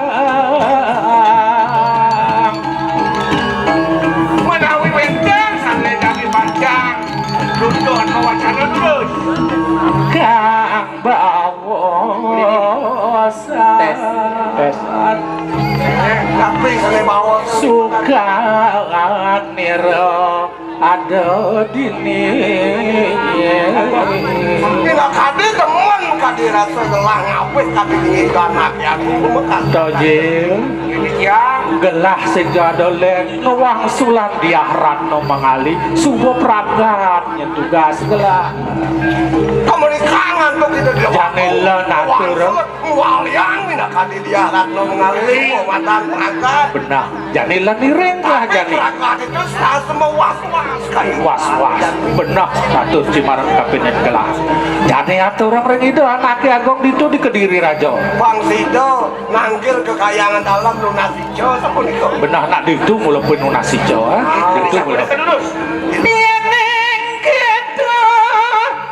Menawi wénten sané jagi panjang, nuntun mawacana terus. Kang Bawosan. Tes. Tes. Eh, tapi sané bawa sukan nira ada dini. Tidak kadi temen, kadi rasa gelah ngawih, kadi dingin ganak ya. Tojil. Gelah sing ada lén ngewangsulan Diah Ratno Mangali, suba pragat nyetugas gelah. Kamu di kangen tuh kita dia. Jane len atur. Wangsul, waliang mina kadi Diah Ratno Mangali, suba matan pragat. Benah, jane len iring lah jane. Pragat itu serasa mewas-was. Was-was. Benah, atur cimarang kabinet gelah. Jane atur ring Ida Anaké Agung ditu di Kediri Raja. Bang Sida nanggil ke Kayangan Dalem nunas ijo sapunika. Benah nak ditu mula pinunas ijo, eh. Ah, ditu mula. Yéning kéto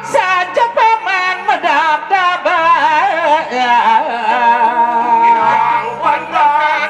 saja paman medabdabak. Yang wonten.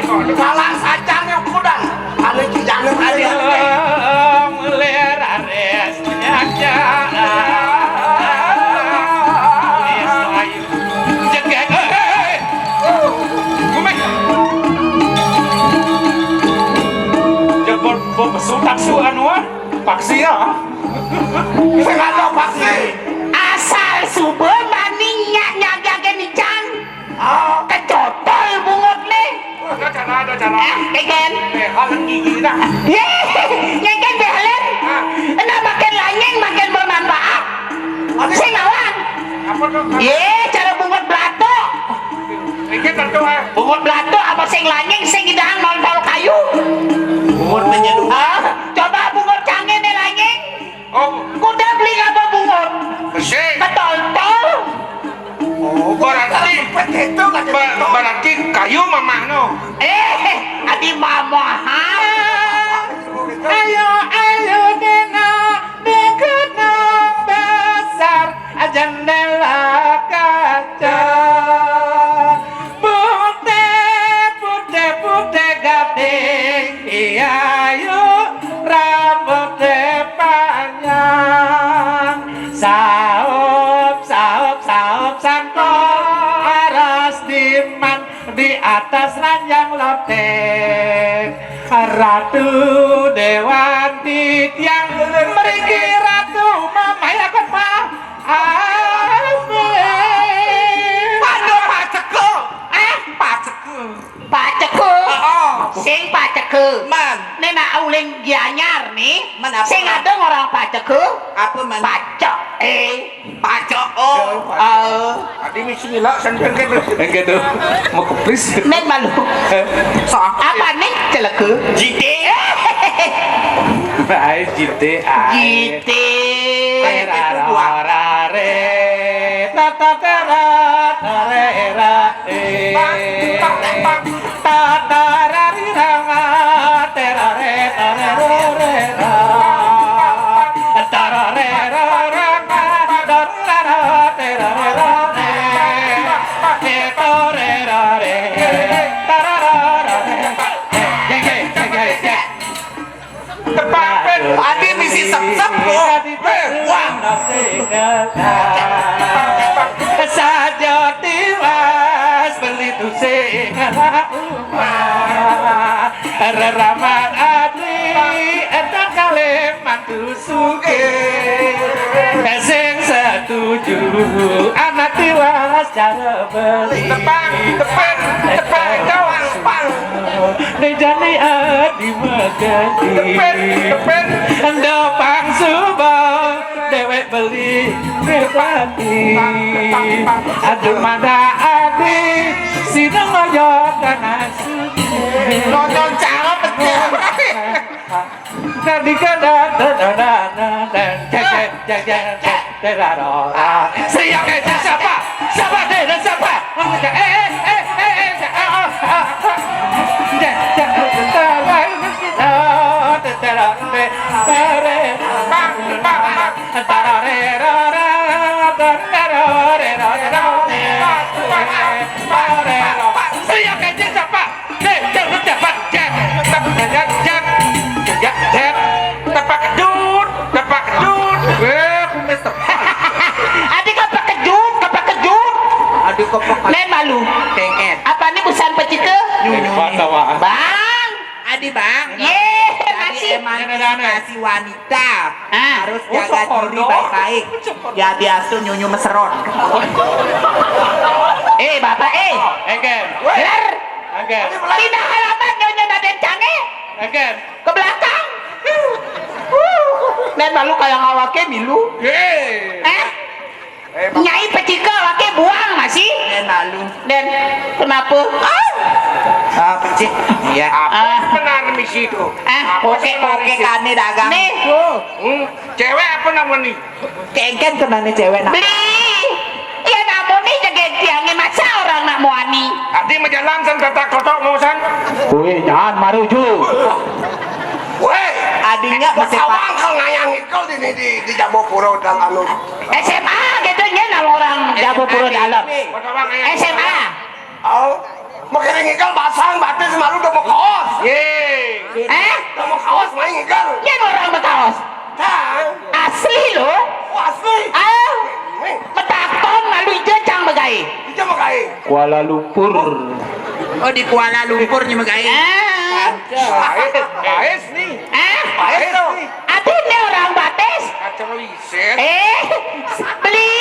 Kalang sajarnya kudan. Anu jangan ada. Lir aris nyaja. Jegeg. Hei, hei, hei. Gumeh. Jebot bom sutak su anu, ah. Paksi ya. Sing ada paksi. Asal suba maning nyak nyagake nican. Ah. Kecotol bungut nih. Ada cara, ada cara. Eh, keken. Eh, halan gigi dah. Ye, keken behelen. Ah. Enak makin lanying, makin bermanfaat. Sing lawan. Apa tuh? Ye, cara bungut belatuk. Iki tentu, eh. Bungut belatuk apa sing lanying, sing idahang nontol kayu? Bungut menyeduh. Ah, coba bungut cangin nih lanying. Oh. Kuda beli apa bungut? Besi. Ketontol. Oh, berarti, ba-, berarti kayu mamah no. Eh, adi mamah. Ayo, ayo, dena, deket nang besar, jendela kaca. Putih, putih, putih gading, iya, yuk, rambutnya panjang. Saup, saup, saup, sangkol, aras diman, di atas ranjang loteng. Ratu Dewan Titiang, mriki Ratu Mamaya Kota. Amin. Aduh, Pak Ceko. Eh, Pak Ceko. Pak Ceko. Oh, oh. Sing Pak Ceko. Man. Nek nak uling Gianyar nih. Man apa, sing man? Ada orang Pak Ceko. Apa, man? Pacok, eh. Pacok, oh. Eh. Adi misi milak sampeyan kan. Enggak tuh. Mau kepris. Nek malu. Apa nih celeke? Jite. Ae jite, ae. Jite. Ae rara rare. Tata tera tare ra, eh. Tata rari ranga, terare tare rore ra. Tarare rara, darara terare rare. Eh, tore rare. Tarara rare. Jeng, jeng, jeng, jeng, jeng. Tepak, Pin. Adi misi sep-sep, oh. Eh, wah. Saja tiwas beli tusing. Reraman Adi, entan Kalimantan sugih. Sing setuju, anak tiwas cara beli. Tepang, tepang, tepang, tawang, pang. Dejani adi magadi. Tepin, tepin. Endo pang suba, dewek beli merpati. Aduh, mada adi, sida ngoyo kana sugi. Nonton cara pecah. Tadi kada, da, da, da, da, da, cek, cek, cek, cek, cek, da, da, da, da. Siap, eh, siapa? Siapa, deh, dan siapa? Eh, eh, eh, eh, eh, eh, oh, oh, oh. Cek, cek, cek, cek, cek, cek, cek, cek. Bang, bang, bang. Siap, eh, siapa? Nih, jangan cepat, Jack. Cepat, Jack, Jack, Jack, Jack. Tepak kedut, tepak kedut. Eh, kumis tepak. Adi kau pakejut, kau pakejut. Adi kau pakejut. Nen malu. Tengket. Apa ni busan pecita? Nyunyu. Bang. Adi, Bang. Ye, jadi masih. Emansipasi wanita. Ah. Harus jaga diri baik-baik. Ya, biasa nyunyu meserot. Eh, Bapak, eh. Engken. Ler. Engken. Pindah halaman nyonya Naden Cange. Engken. Ke belakang. Dan malu kayak ngawake milu. Ye. Eh? Nyai pecika awake buang masih. Den malu. Den, kenapa? Ah, pecik. Iya. Apa sebenarnya misi itu? Ah, oke, oke, kane dagang. Nih. Hmm, cewek apa namanya? Kengken kenane cewek nak. Beli. Iya, namun nih jaga tiangnya masa orang nak muani. Adi majalan san kata kotok mau san. Wih, jangan maruju. Weh, adinya masih sawang kalau ngayang ikal di, di, di, di Jabopuro dan anu. S M A gitu nya nama orang Jabopuro dalam. S M A. Oh. Makanya ngigel basang batis malu udah mau kaos. Ye. Eh? Udah mau kaos main ngigel. Yang orang berkaos. Tang. Asli lo. Oh, asli. Ah. Nih. Metakon malu ije cang begai. Ije begai. Kuala Lumpur. Oh, di Kuala Lumpur nih begai. Ah. Baes, baes nih. Ah. Baes nih. Aduh, ini orang batis. Kacang liset. Eh, beli.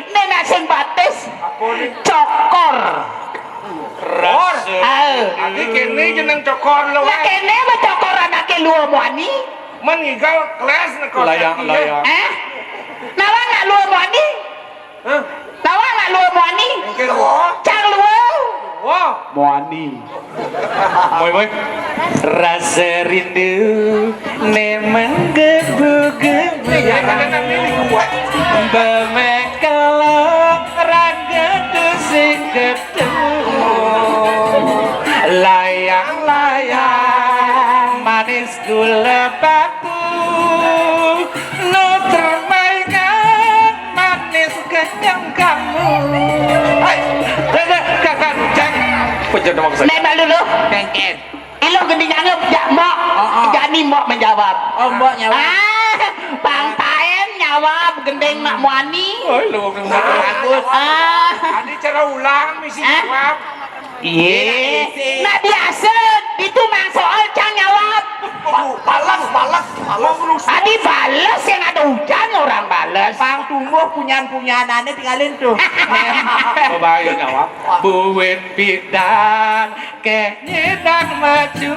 Ini nak sing batis. Apa nih? Cokor. Cokor. Ah. Adi kene jeneng cokor lo. Lah kene mah cokor anake Luo Muani. Men ngigel kelas neko. Layang, layang. Eh? Nawa nak Luo Muani? Hah? Nawa nak Luo Muani? Mungkin lo. Cang Luo. Wah. Muani. Moi, moi. Rasa rindu ne menggebu-gebu. Ini ya, karena ini buat. Bemekelo raga tu sing ketemu. Layang-layang manis gula batu. Nu termaingan manis kenyang kamu. Hai, dada, kakak, cek. Pejan nama saya. Nek malu lu. Kengken. Iluh gending anggap jak mok. Oh, oh. Jani mok menjawab. Oh, mbok nyawab. Ah, Bang Taen nyawab gending Mak Muani. Oh, lu ngomong bagus. Ah. Adi cara ulang misi jawab. Iye. Nak biasa itu mang soal cang nyawab. Balas, balas, balas. Adi balas yang ada hujan orang balas. Pang tumbuh punyan-punyanane tinggalin tuh. Coba ayo nyawab. Buin bidang ke nyidang maju.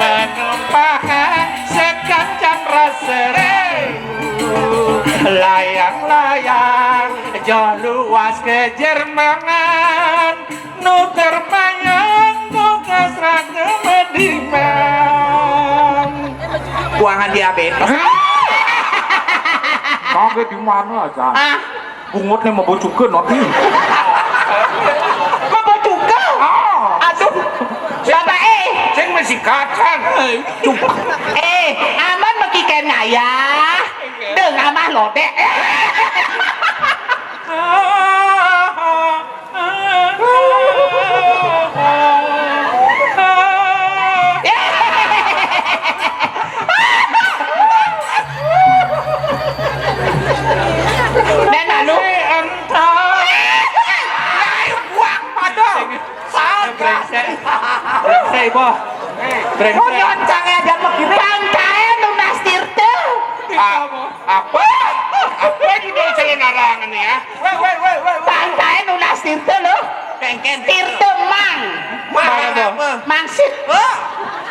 Menumpah sekancang rasa layang-layang jauh luas ke Jermangan. Nu terbayang tugas raga mediman. Buangan diabetes. Kaget di mana aja? Ah. Bungut nih mau bocukeun nanti. Mau bocukeun? Ah. Aduh. Bapak eh. Sing masih kacang. Eh, aman meki ken ngayah. Deng amah lodek. Nen anu. Entah. Ayo buang pada. Salah. Brengsek. Brengsek, boh. Brengsek. Mau nyoncang aja begini. Bangkae nunas tirta. Ah, apa? Apa ini dosa larangan ya? Weh, weh, weh, weh, weh. Bangkae nunas tirta lo. Kengken. Tirta mang. Mang apa? Mangsit. Oh.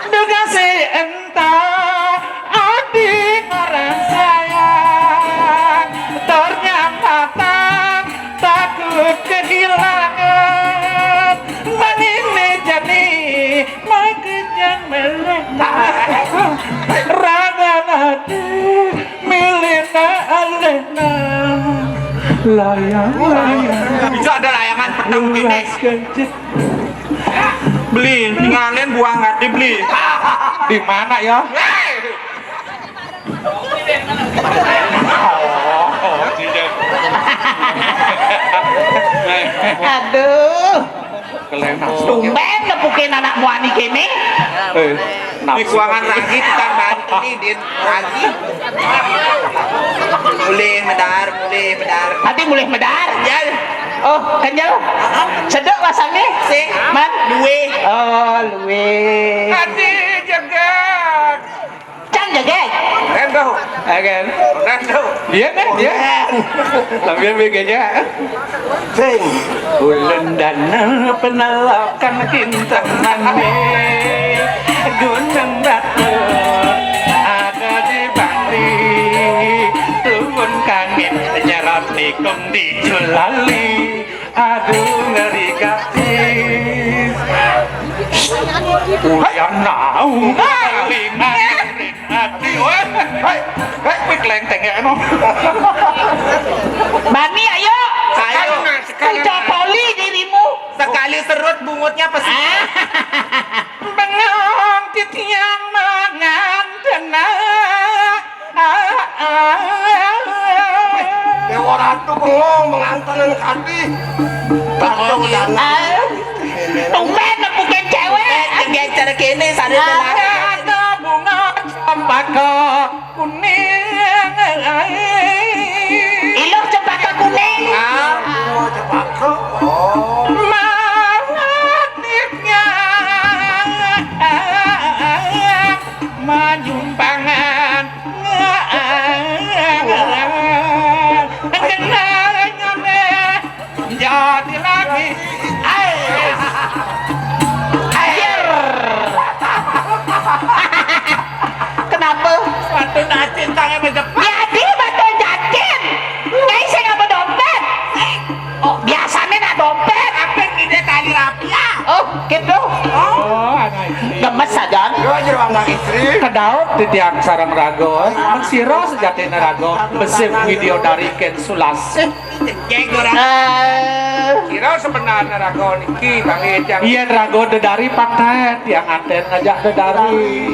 Dikasih entah adik orang sayang, ternyata takut kehilangan. Mangini jadi makin yang melek. Raga nanti milina alena. Layang-layang. Bisa ada layangan petang gini. Luas kencet. Beli, tinggalin buang hati beli. Di mana ya? Oh, oh, tidak. Aduh. Tumben nepukin anak muani kene. Eh, di kuangan lagi tukang bantu nih, Din. Lagi. Mulih medar, mulih medar. Adi mulih medar. Ya. Oh, kenyel. Sedek rasanya. Sing. Man. Luwe. Oh, luwe. Adi jagat. Can jagat. Rendo. Agen. Rendo. Iya nih, iya. Sambil bikinnya. Sing. Ulun danau penelakan kinten manis Gunung Batur ada di Bali. Turun kangin nyerat nikung di Julali. Aduh, ngeri gadis. Uyang naung. Lima. Adi, weh. Hei, hei, wih, kelenteng ya, no. Bani, ayo. Ayo. Sekali, sekali. Cocokoli dirimu. Sekali serut bungutnya pasti. Ah. Bengong titiang mangan denak. Ah, ah, ah. Dewa Ratu bengong mangan tenan kadi. Tumben nepukin cewek. Geger kene, sare lelaki. Ada bunga cempaka kuning. Iluh cempaka kuning. Ah, bunga cempaka. Oh. Malatnya manyumpangan. Genangan jadi lagi. Air. Air. Kenapa? Batu nacin tangan menjepit. Jadi batu nacin. Nyai sing apa dompet? Oh, biasanya nak dompet. Apa ini tali rapi ya? Oh, gitu. Oh, anak ini. Gemes saja. Yo, jero anak istri. Kedaut titiang sareng raga. Sira sejatine raga. Besik widya dari ken sulas. Eh. Kira sebenarnya raga niki kami yang yen raga dedari panten tiang anten ngajak dedari.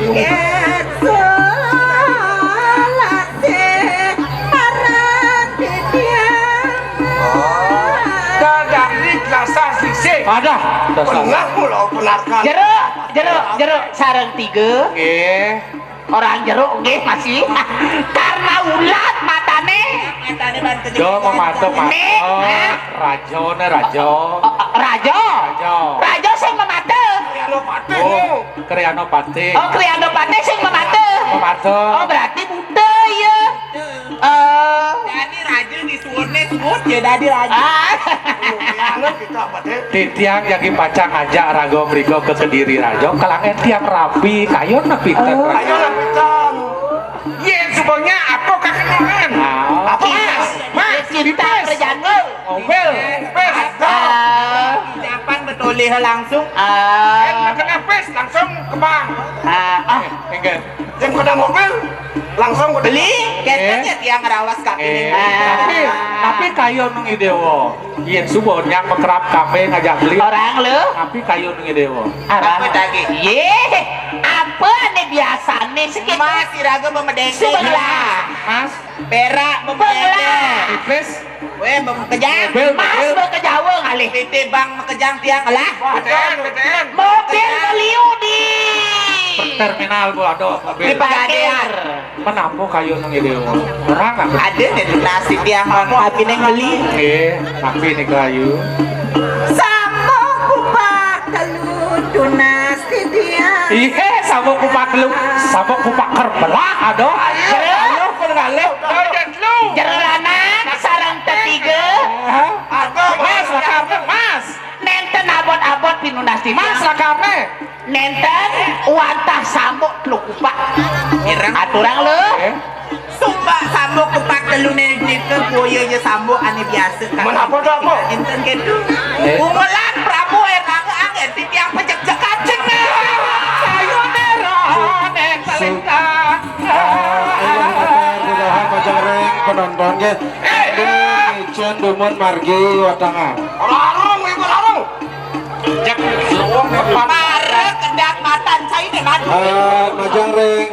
Dadari kelasah sisih. Ada dasar. Pengah pulau penarkan. Jeruk, jeruk, jeruk sareng tiga. Nggih. Orang jeruk nggih masih. Karena ulat matane. Yo mematuk matuk. Nih, nah. Raja ne raja. Oh, oh, raja. Raja. Raja sing memate. Oh, Krianopati. Oh, Krianopati sing memate. Memate. Oh, berarti buta ya. Eh. Dadi raja disuwunne suwun ya dadi raja. Ah. Anu kita apa teh? Titiang jagi pacang ngajak raga mriku ke Kediri raja, kelangen tiang rapi, kayun pinten. Oh. Kayun pinten. Yen sebenarnya apa kakenangan? Ah. Apa? Mas, mas, cinta pipis. Terjadi. Mobil, pipis. Ah. Kapan betulih langsung? Ah. Yen kena pis langsung kembang. Ah, ah. Eh, enggak. Yang kena mobil langsung kena. Beli, keten ya tiang rawas kaki. Eh, ah. Tapi, tapi kayun nang Idewa. Yen suba nyang mekerap kape ngajak beli. Orang lu? Tapi kayun nang Idewa. Apa tadi? Ye, apa ne biasane sekitu? Mas, iraga bemedeng. Sebelah. Mas. Perak bemedeng. Sebelah. Pipis. Weh, bang kejang. Mobil, mas mobil. Bang ke Jawa ngalih. P T Bank makejang tiang lah. B T N, B T N. Mobil beliau di terminal, Bu, ada mobil. Diparkir. Menapa kayun nang Idewa? Orang apa? Ada nih nasi tiang, tapi neng beli. Oke, tapi nih kayu. Sama kupak telu tunas. Iya, sabuk kupak lu, sabuk kupak kerbelah, aduh. Ayo, ayo, pun ngalih. Ayo, dan lu. Jero lanang sareng tetiga. Hah? Mas, lakarne, Mas. Nenten abot-abot pinunas tiga. Mas, lakarne. Nenten wantah sabuk telu kupak. Ireng. Aturang lu. Eh. Sumpah sambuk kupak telune nika boya ya sambuk ane biasa. Menapa to, apa? Enten ketu. Eh. Bungelan Prabu Erlangga anggen titiang pejek-jek kaceng. Ayo nero, nen talenta. Ah, ayo, Bapak, Ibu, Bapak, Majeng Ring, penonton, nggih. Eh. Ini Icen Dumun margi watangan. Larung, ibu larung. Jek, suwung, Pak. Mare kedang matan saine, Mat. Eh, Majeng Ring.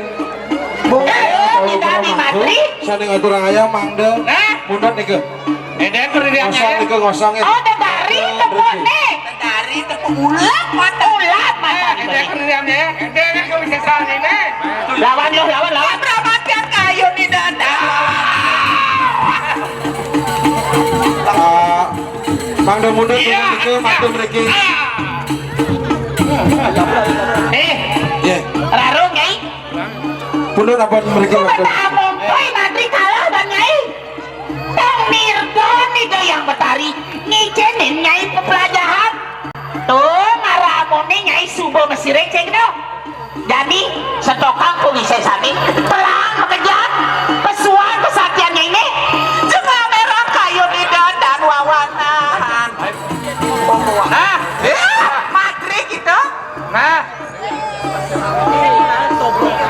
Bu, eh, kita di Matri. Sane ngaturang ayam, mangda. Nah. Mundut nika. Eden berdiri. Ngosong nika, ngosong ya. Oh, dedari tepuk nih. Dedari tepuk ulat mata. Ulat mata. Eh, eden berdiri ya. Eden kan kau bisa salah ini. Lawan lo, lawan, lawan. Perabotkan kayu di dada. Ah, mangda mundut. Iya. Nika, mangda mriki. Ah. Eh, nggih. Rarung, Nyai. Pundut apa mriki, Mas? Betah mompoi Matri kalah, Bang Nyai. Tong Mirgon nih, Dayang Betari. Ngicenin Nyai pepelajahan. Tuh, ngaramune Nyai suba mesire, cek no. Jadi, setokang kuwi sesane, pelang makejang, pesuan kesaktiannya ini, jangan merah kayu di dan wawanan. Nah, eh, Matri gitu. Nah.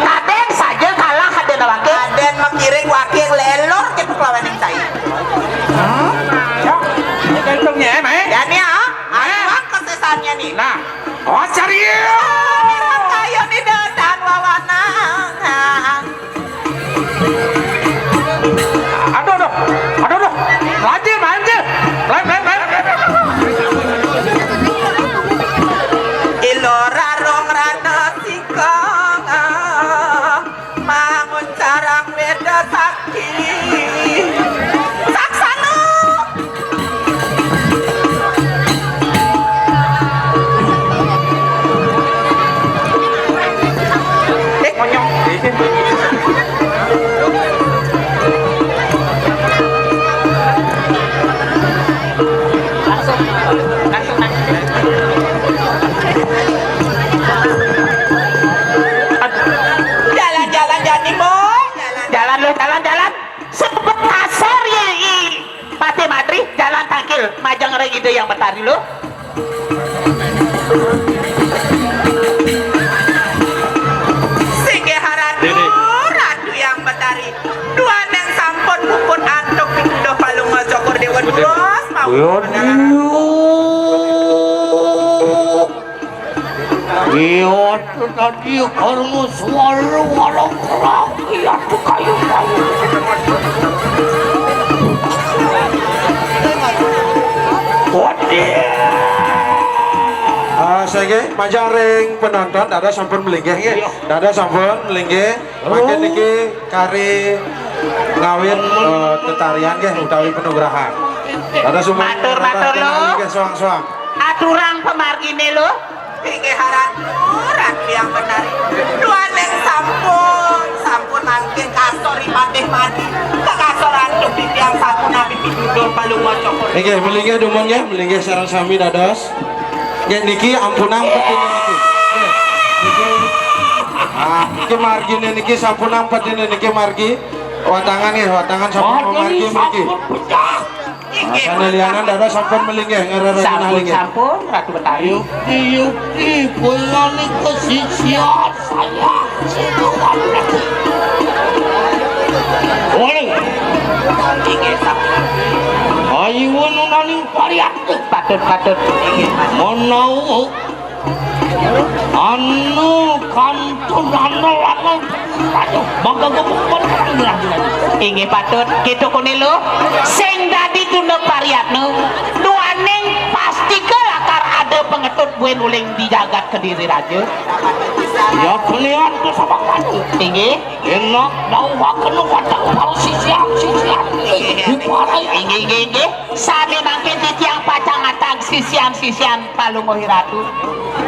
Kaden saja kalah, kaden wakil. Kaden makiring wakil lelor kita kelawan yang saya. Hmm? Ya, gantungnya, eh, Mai? Ya, nih, ah. Aduh, kesesannya nih. Nah. Oh, cari. Kayu di dan wawanan. Aduh, aduh. Aduh, aduh. Lanjut, lanjut. Lain, lain, lain. Ring Ida Hyang Betari, Luh. Singgih Ratu, Ratu Hyang Betari. Duaning sampun puput antuk pituduh Palungguh Cokor Dewa Duros mawon. Iya, tadi karena suara walau kerang, iya, tuh kayu-kayu. Waduh. Ah, saya nggih, majeng ring penonton, dados sampun melinggih nggih. Iya. Dados sampun melinggih. Mangkin niki kari ngawit, eh, tetarian nggih utawi penugrahan. Dados sumangga. Matur, matur, Luh. Nggih, soang-soang. Aturang pamargine, Luh. Inggih, Ratu, Ratu Hyang Betari. Duaning sampun, sampun mangkin kasor ipatih mati. Kekasor antuk titiang sampun napi pituduh Palungguh Cokor. Inggih, melinggih dumun nggih, melinggih sareng sami dados. Nggih, niki ampunang pedine niki. Nggih, niki. Ah, niki margine niki sampunang pedine niki margi. Watangan nggih, watangan sampun margi mriki. Sampun pecah. Nah, sane lianan dados sampun melinggih, ngrereh. Sampun, nggih. Sampun, Ratu Betari. Yuki, yuki, kulani kesisian saya. Waduh. Inggih, sampun. Ayo, nunaning varian. Patut, patut. Inggih, patut. Menawa anu kantun anu lanang, aduh, mangga gepuk. Inggih patut, gitu kune, Luh. Sing dadi tunda pariatnu, duaning pastika lakar ada pangetut buin uling di jagat Kediri Raja. Ya, kalian kesabakan. Inggih. Enak dawuhaken wantah para sisian-sisian. Inggih, inggih, inggih. Sane mangkin titiang pacang ngatag sisian-sisian Palungguh Ratu.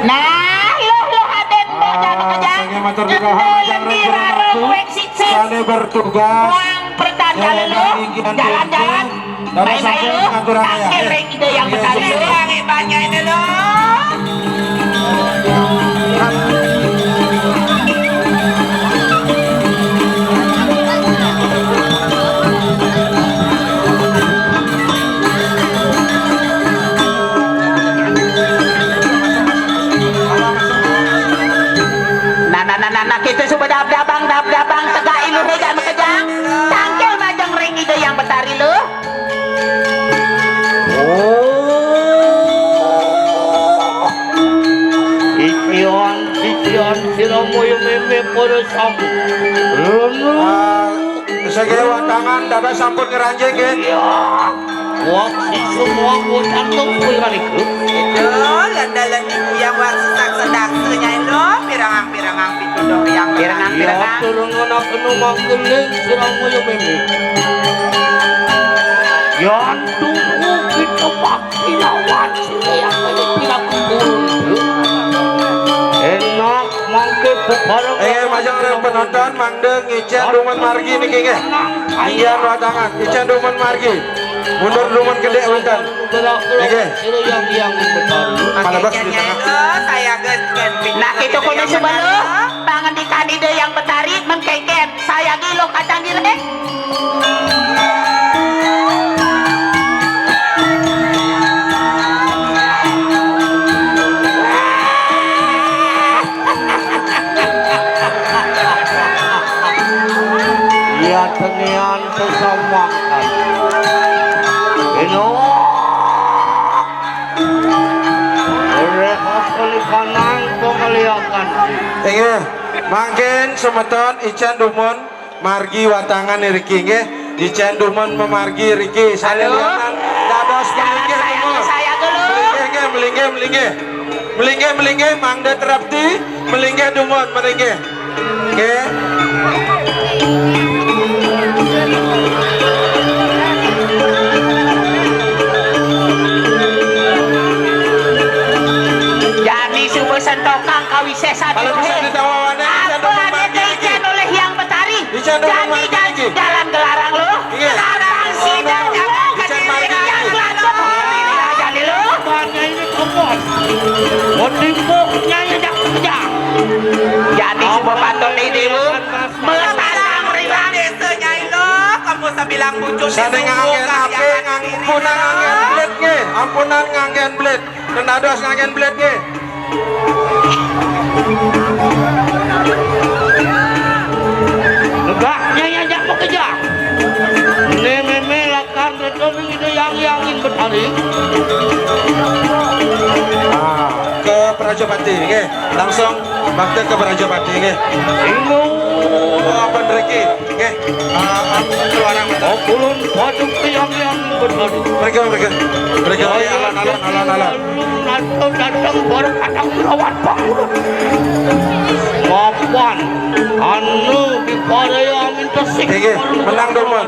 Nah, Luh, Luh, aden, Mbok, ah, jangan kejang. Sane matur nuwun, Kanjeng Ratu. Sane bertugas. Buang pertanda, Luh. Jalan-jalan. Dados sampun ngaturang ya. Tangkil ring Ida Hyang Betari. Ring ibanya ini, Luh. Nah, nah, nah, nah, nah, kita suba dab-dabang, dab-dabang, tegak iluhe, jangan makejang. Tangkil majeng ring Ida Hyang Betari, Luh. Oh. Titian, titian, sira moyo meme para sami. Rono. Ah, sege watangan, dados sampun ngranjing, nggih. Iya. Wah, si semua bocah tuh kuwi kan iku. Itu, landa-landi kuyang wak sesak sedang senyai lo, pirangang-pirangang. Pirangan, pirangan. Ya, turun ana kena mangkeling, sira moyo meme. Yan tunggu kita bakti lawan sira yang kaya pira kumpul. Enak mangke bebareng. Eh, majeng penonton, mangda ngicen dumun margi niki nggih. Iya, watangan, ngicen dumun margi. Mundur dumun gedhe wonten. Nggih. Malebas di tengah. Nah, kita kone sebelum pangandikan Ida Hyang Betari mengkengken. Saya gilo kacang gireng. Iya, tenian sesamangkan. Ino. Oleh asli kanang pengeliakan. Inggih, mangkin semeton icen dumun margi watangan iriki nggih. Icen dumun memargi iriki. Saliyanan dados melinggih dumun. Melinggih nggih, melinggih, melinggih. Melinggih, melinggih, mangda trepti, melinggih dumun, melinggih. Nggih. Jani suba sentokang kawisesan. Kalau bisa ditawawane, apa ane teican oleh Hyang Betari? Jani jalan gelarang lo. Iya. Gelarang sida jalan kediri yang lanjut. Jani lo. Motifnya yang kerja. Jani suba patut ini lo. Melarang riwang desa Nyai lo. Kamu Sabilang pucuk. Sané nganggén api, ngang-, ampunan nganggén belit nggih. Ampunan nganggén belit. Ten dados nganggén belit nggih. Legah nyai ajak makejang. Né mémé lakar reto ning Ida Hyang Hyang Betari. Ah, ke Prajapati nggih. Langsung bakti ke Prajapati nggih. Inggih. Oh, apa nriki? Nggih. Ah, ah, keluarang. Oh, kulun paduka Hyang Hyang Betari. Mereka, mereka. Mereka, oh, iya, alon, alon, alon, alon. Nata dateng bareng kadang lawan Pak Guru. Mapan anu diparaya minta sik. Nggih, menang dumun.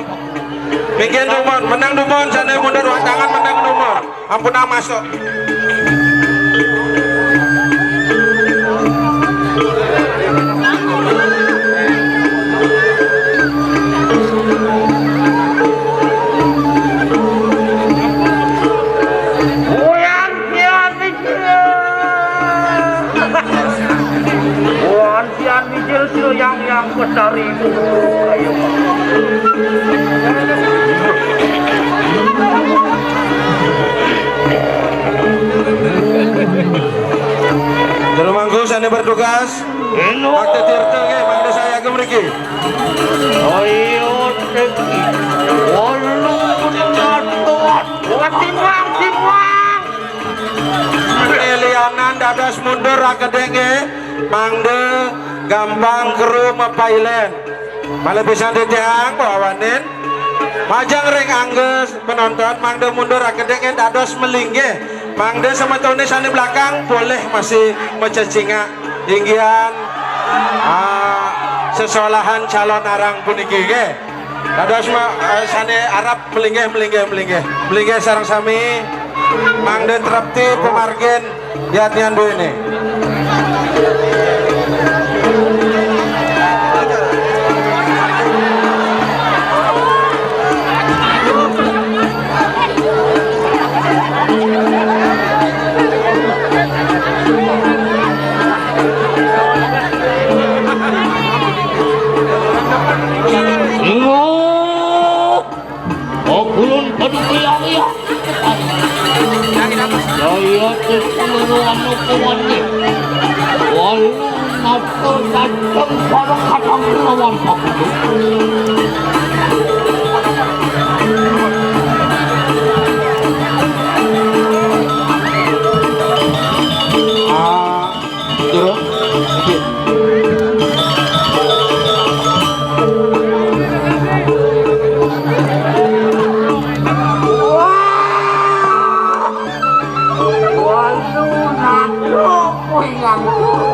Mangkin dumun, menang dumun, sané mundur watangan menang dumun. Ampun, ah, masuk. Uyan kian mikir. Uyan kian mikir, Hyang Hyang Betari. Ayo. Jero mangku sané bertugas. Eno. Bakti Tirta nggih, mangda saya ke mriki. Ayo, Teki. Walu, walu, walu. Timbang, timbang. Lianan dados mundur akedé nggih, mangda gampang kru mapailen. Malih pisan titiang bawanin majeng ring angga penonton, mangda mundur akedé nggih dados malinggih. Mangda semetoné sané belakang boleh masih macecingak inggihan, ah, sesolahan calon arang puniki nggih. Dados ma-, eh, sané arep melinggih, melinggih, melinggih. Melinggih sareng sami. Mangda trepti pamargin yatnyan duéné. Inggih. Okulun paduka Hyang Hyang. Jaya Tirta anu kuwat. Walu nata dateng para kadang lawan Pak Guru. Ah. Durung? Nggih. Wah! Waduh, nakluk kowe nganggur.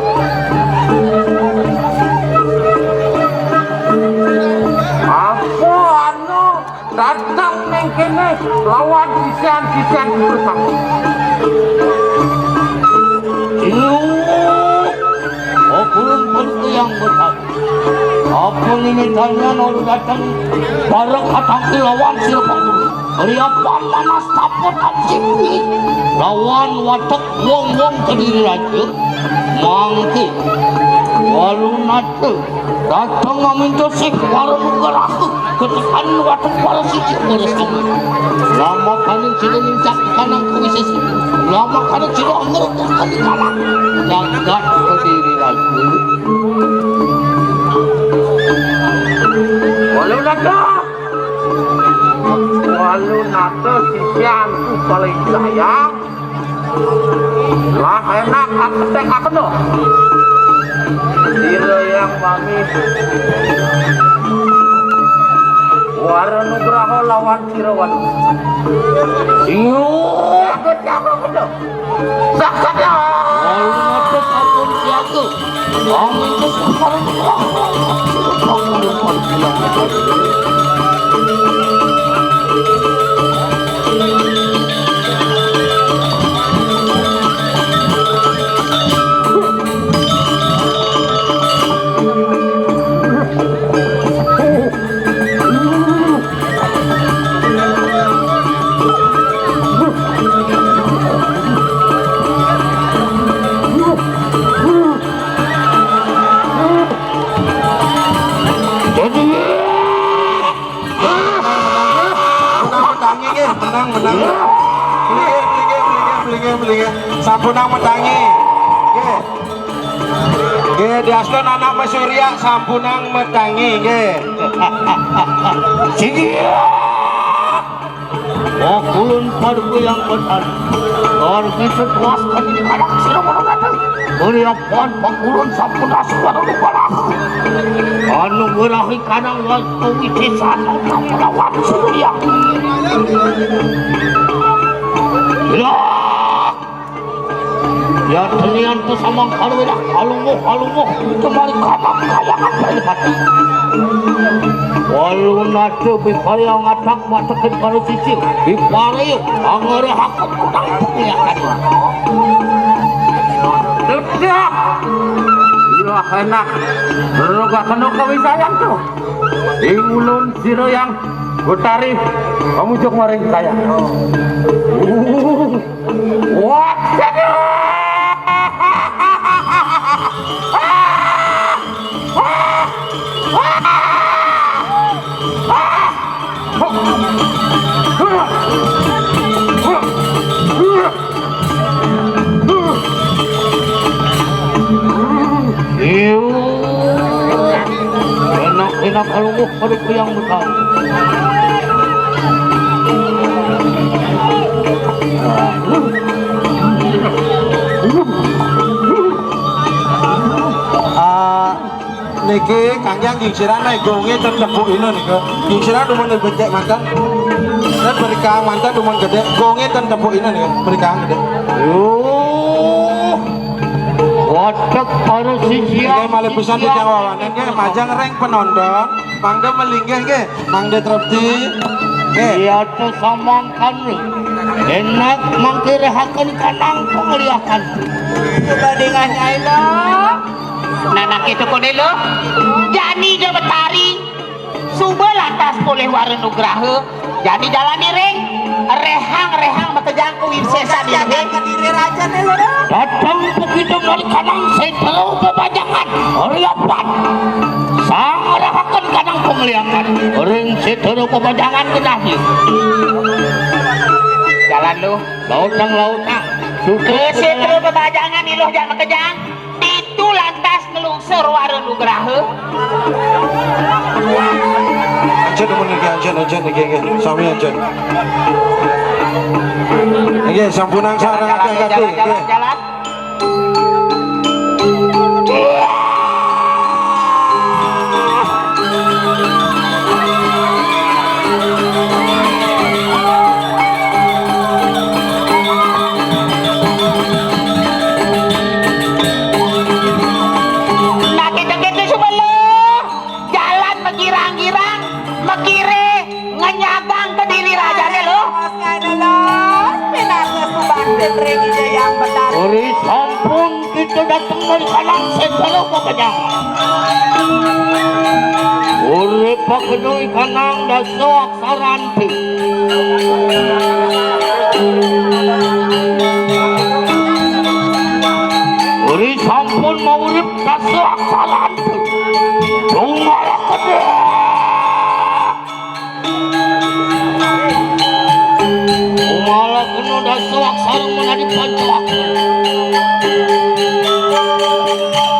Apa anu? Dateng ning kene lawan sisian-sisian bersama. Iyo, okulun paduka Hyang Betari. Apa nimitanya ora dateng bareng katangku lawan sira Pak Guru. Riapan manas tapa tamsipi lawan watek wong-wong Kediri Raja. Mangke walu nata. Dateng maminta sih para nugraha ketekan watuk para siji para sami. Lamakaning sida nincak kanang kawisésa. Lamakaning sida amrut kali kanang jagat Kediri Raja. Walu nata. Walu nata sisianku paling sayang. Lah enak aku tek aku no. Sira yang mami. Wara nugraha lawan sira wadu. Iyo. Aku tek aku no. Sakit ya. Walu nata sampun siaga. Menang. Belinggih, belinggih, belinggih, belinggih, belinggih. Sampunang metangi. Nggih. Nggih, diastun anak Mesurya sampunang metangi, nggih. Sini. Oh, kulun paduka yang betan. Lor kita tuas kan di padang sira mono kata. Meriapan pakulun sampun asuh di padang. Anu ngerahi kanang wastu widisan melawan Surya. Ya. Ya tenian tu samang kalwilah kalunguh kalunguh kemari kamang kayangan dari hati. Walau nada bipaya ngatak matakan para sisi bipaya angara hakam kunang penglihakan. Dedak. Wah enak. Roga kena kawisayan tu. Ing ulun sira yang Betari pamujuk maring kaya. Wah, Iu. Enak-enak kalunguh pada kuyang besar. Ah, niki kangjang gingsiran naik gonge tetepuk ini nih, gingsiran cuma becek mantan. Dan berikang mantan cuma gede, gonge tetepuk ini nih, berikang gede. Yuh. Watek para sisian. Nggih, malih pisan titiang wawanen nggih, majeng ring penonton, mangga melinggih nggih, mangga trepti. Nggih. Iya, tesamangkan. Enak mangkirahaken kanang pangeliakan. Coba dengan Nyai lo. Nah, nah, gitu kone lo. Jani dia betari. Suba lantas polih wara nugraha, jani jalan iring, rehang-rehang makejang kuwi sesa di jagat Kediri raja ne lho. Dateng pukita mari kanang setelo bebajangan, riapan. Sang rahaken kanang pangliakan, ring setelo bebajangan genah di. Jalan lu. Lautang, lautang. Suka setelo bebajangan iluh jak makejang. Ditu lantas nglungsur wara nugraha. Anjen mun niki, anjen, anjen niki, nggih. Sami anjen. Nggih, sampunang sareng jalan, akeh jalan, kaki. Jalan, nggih. Jalan. Nah, kita-kita sumeluh jalan megirang-girang, megire ngenyagang Kediri rajane lo. Mas ngene lo, pinaka subakti ring Ida Yang Betari. Uri sampun kita dateng dari kanang setelo kepenyang. Uri pakenu ikanang dasa saranti. Uri sampun maurip dasa saranti. Tunggal kedua. Umala kena dasa aksara menadi pancawaksa.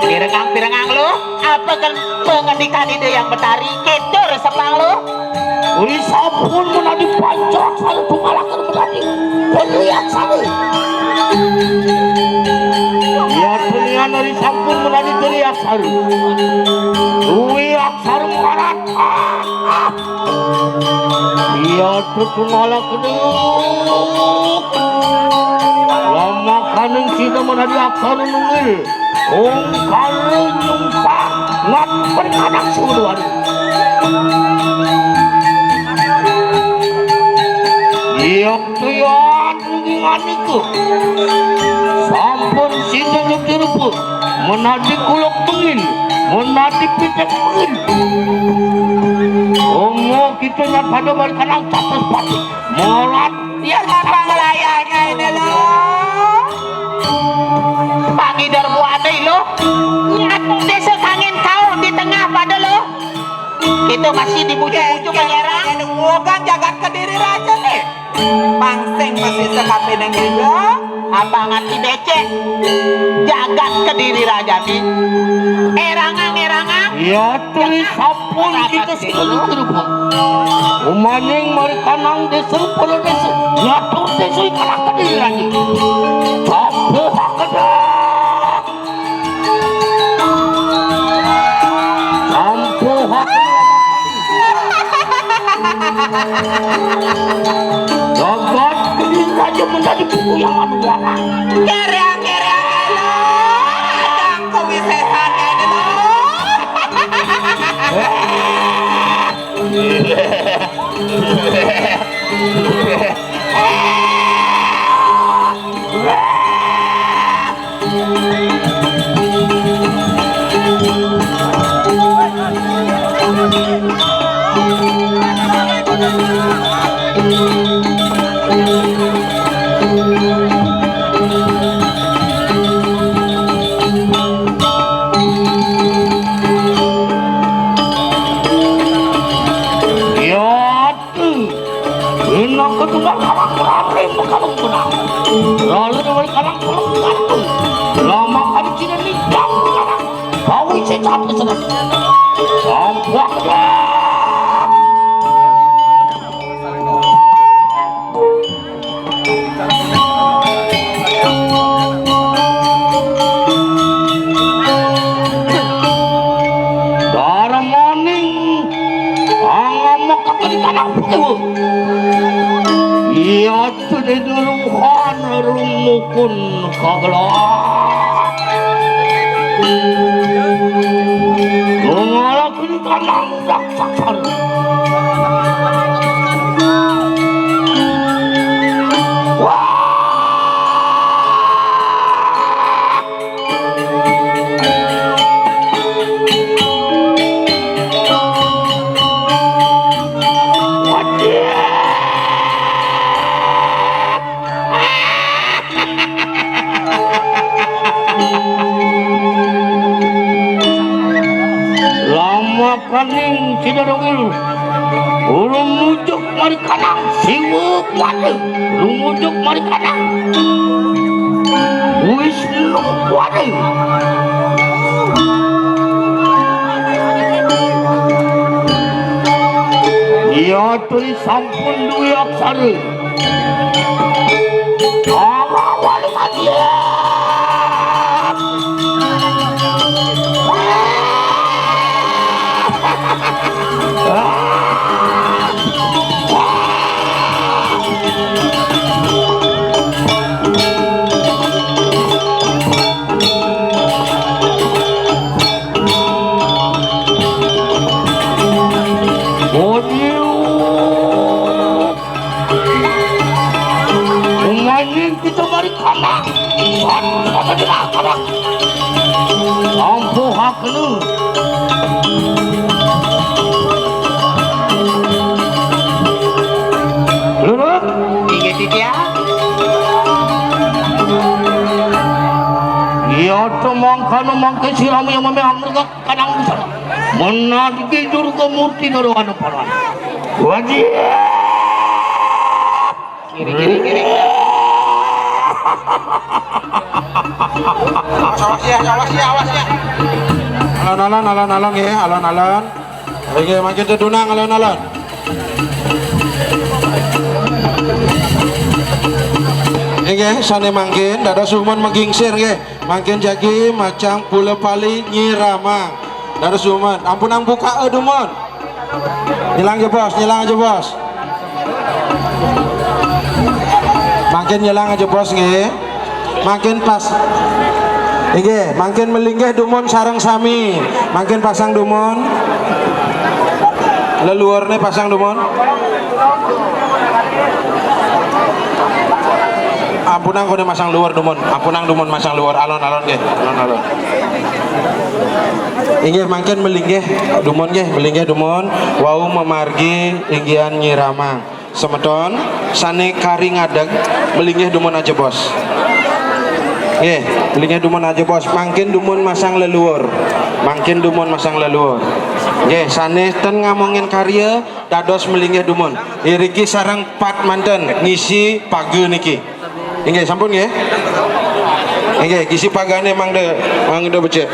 Pirengang-pirengang lo, apa kan pengendikan Ida Yang Betari, kita resepang lo. Uri sampun menadi pancawaksa tumalakan menadi. Putri aksara. Ya, dunia nari sampun menadi diri aksara. Dwi aksara marat. Ah, ah. Iya, tutunala keduk. Lamakaning sida menadi aksara nunggil. Ungkara nyungsang ngat perkanak suduan. Iya, tuyan nungging aniku. Sampun sida nyuki rupa. Menadi kuluk tengin. Menadi pitik tengin. Omo kita nyat pada balikan angkat terpati. Molat. Biar apa ngelayahnya ini lo? Pangidar buane lo. Nyat desa kangin kau di tengah pada lo. Kita masih dibujuk-bujuk, Pangeran. Bukan jagat Kediri Raja nih. Pang sing pasisa kapining lima, abang ati becek. Jagat Kediri Rajani. Eranga, eranga. Ya, tuli sampun kita seluruh. Umaning marikanang desa para desa. Nyatur desa ing Kediri Rajani. Sampun hakedah. Ampuh aku. Jagat Kediri Raja menjadi buku yang anu warang. Kere, kere, elo. Adang kewisesannya ini, lo. Iya. Pinaka tunggal kalang rare makalang benang. Rale wali kalang kalang kartu. Lama kali tidak nidang kalang. Bawi secat kesenang. Sampah. Darmaning angamek kakali kanang putiwu. Iya, tedhe nuruhan rumukun kagelah. Ngalaken kanang raksasa. Wah! Lama kaning sida dongil. Urung mujuk mari kanang siwuk wani. Urung mujuk mari kanang Wisnu wani. Iya, tuli sampun duwe aksara. Anjing kita mari kanak. San, apa jelas kanak? Ampuh hakenu. Lurut. Inggih, Ditya. Iya, temangkana mangke siramu yang memehang mereka. Kadang bisa menadi Durga Murti Narawana Palan. Wajib. Kiri, kiri, kiri. Awas, awas ya, awas ya, awas ya. Alon-alon, alon-alon ya, alon-alon. Oke, makin tedunang alon-alon. Oke, sane mangkin, dados sumun magingsir nggih. Mangkin jagi macang pula pali nyiramang. Dados dumun. Ampunang buka, eh, dumun. Nyelang aja, Bos, nyelang aja, Bos. Mangkin nyelang aja, Bos, nggih. Mangkin pas. Nggih, mangkin melinggih dumun sareng sami. Mangkin pasang dumun. Leluhurne pasang dumun. Ampunang kone masang luhur dumun. Ampunang dumun masang luhur. Alon-alon nggih. Alon-alon. Inggih mangkin melinggih dumun nggih, melinggih dumun wau mamargi inggihan nyiramang. Semeton sane kari ngadeg melinggih dumun ajebos. Nggih, melinggih dumun ajebos. Mangkin dumun masang leluhur. Mangkin dumun masang leluhur. Nggih, sanés ten ngamongin karya, dados melinggih dumun. Iriki sareng pat manten ngisi paga niki. Inggih, sampun nggih? Inggih, ngisi pagané mangda, mangda becik.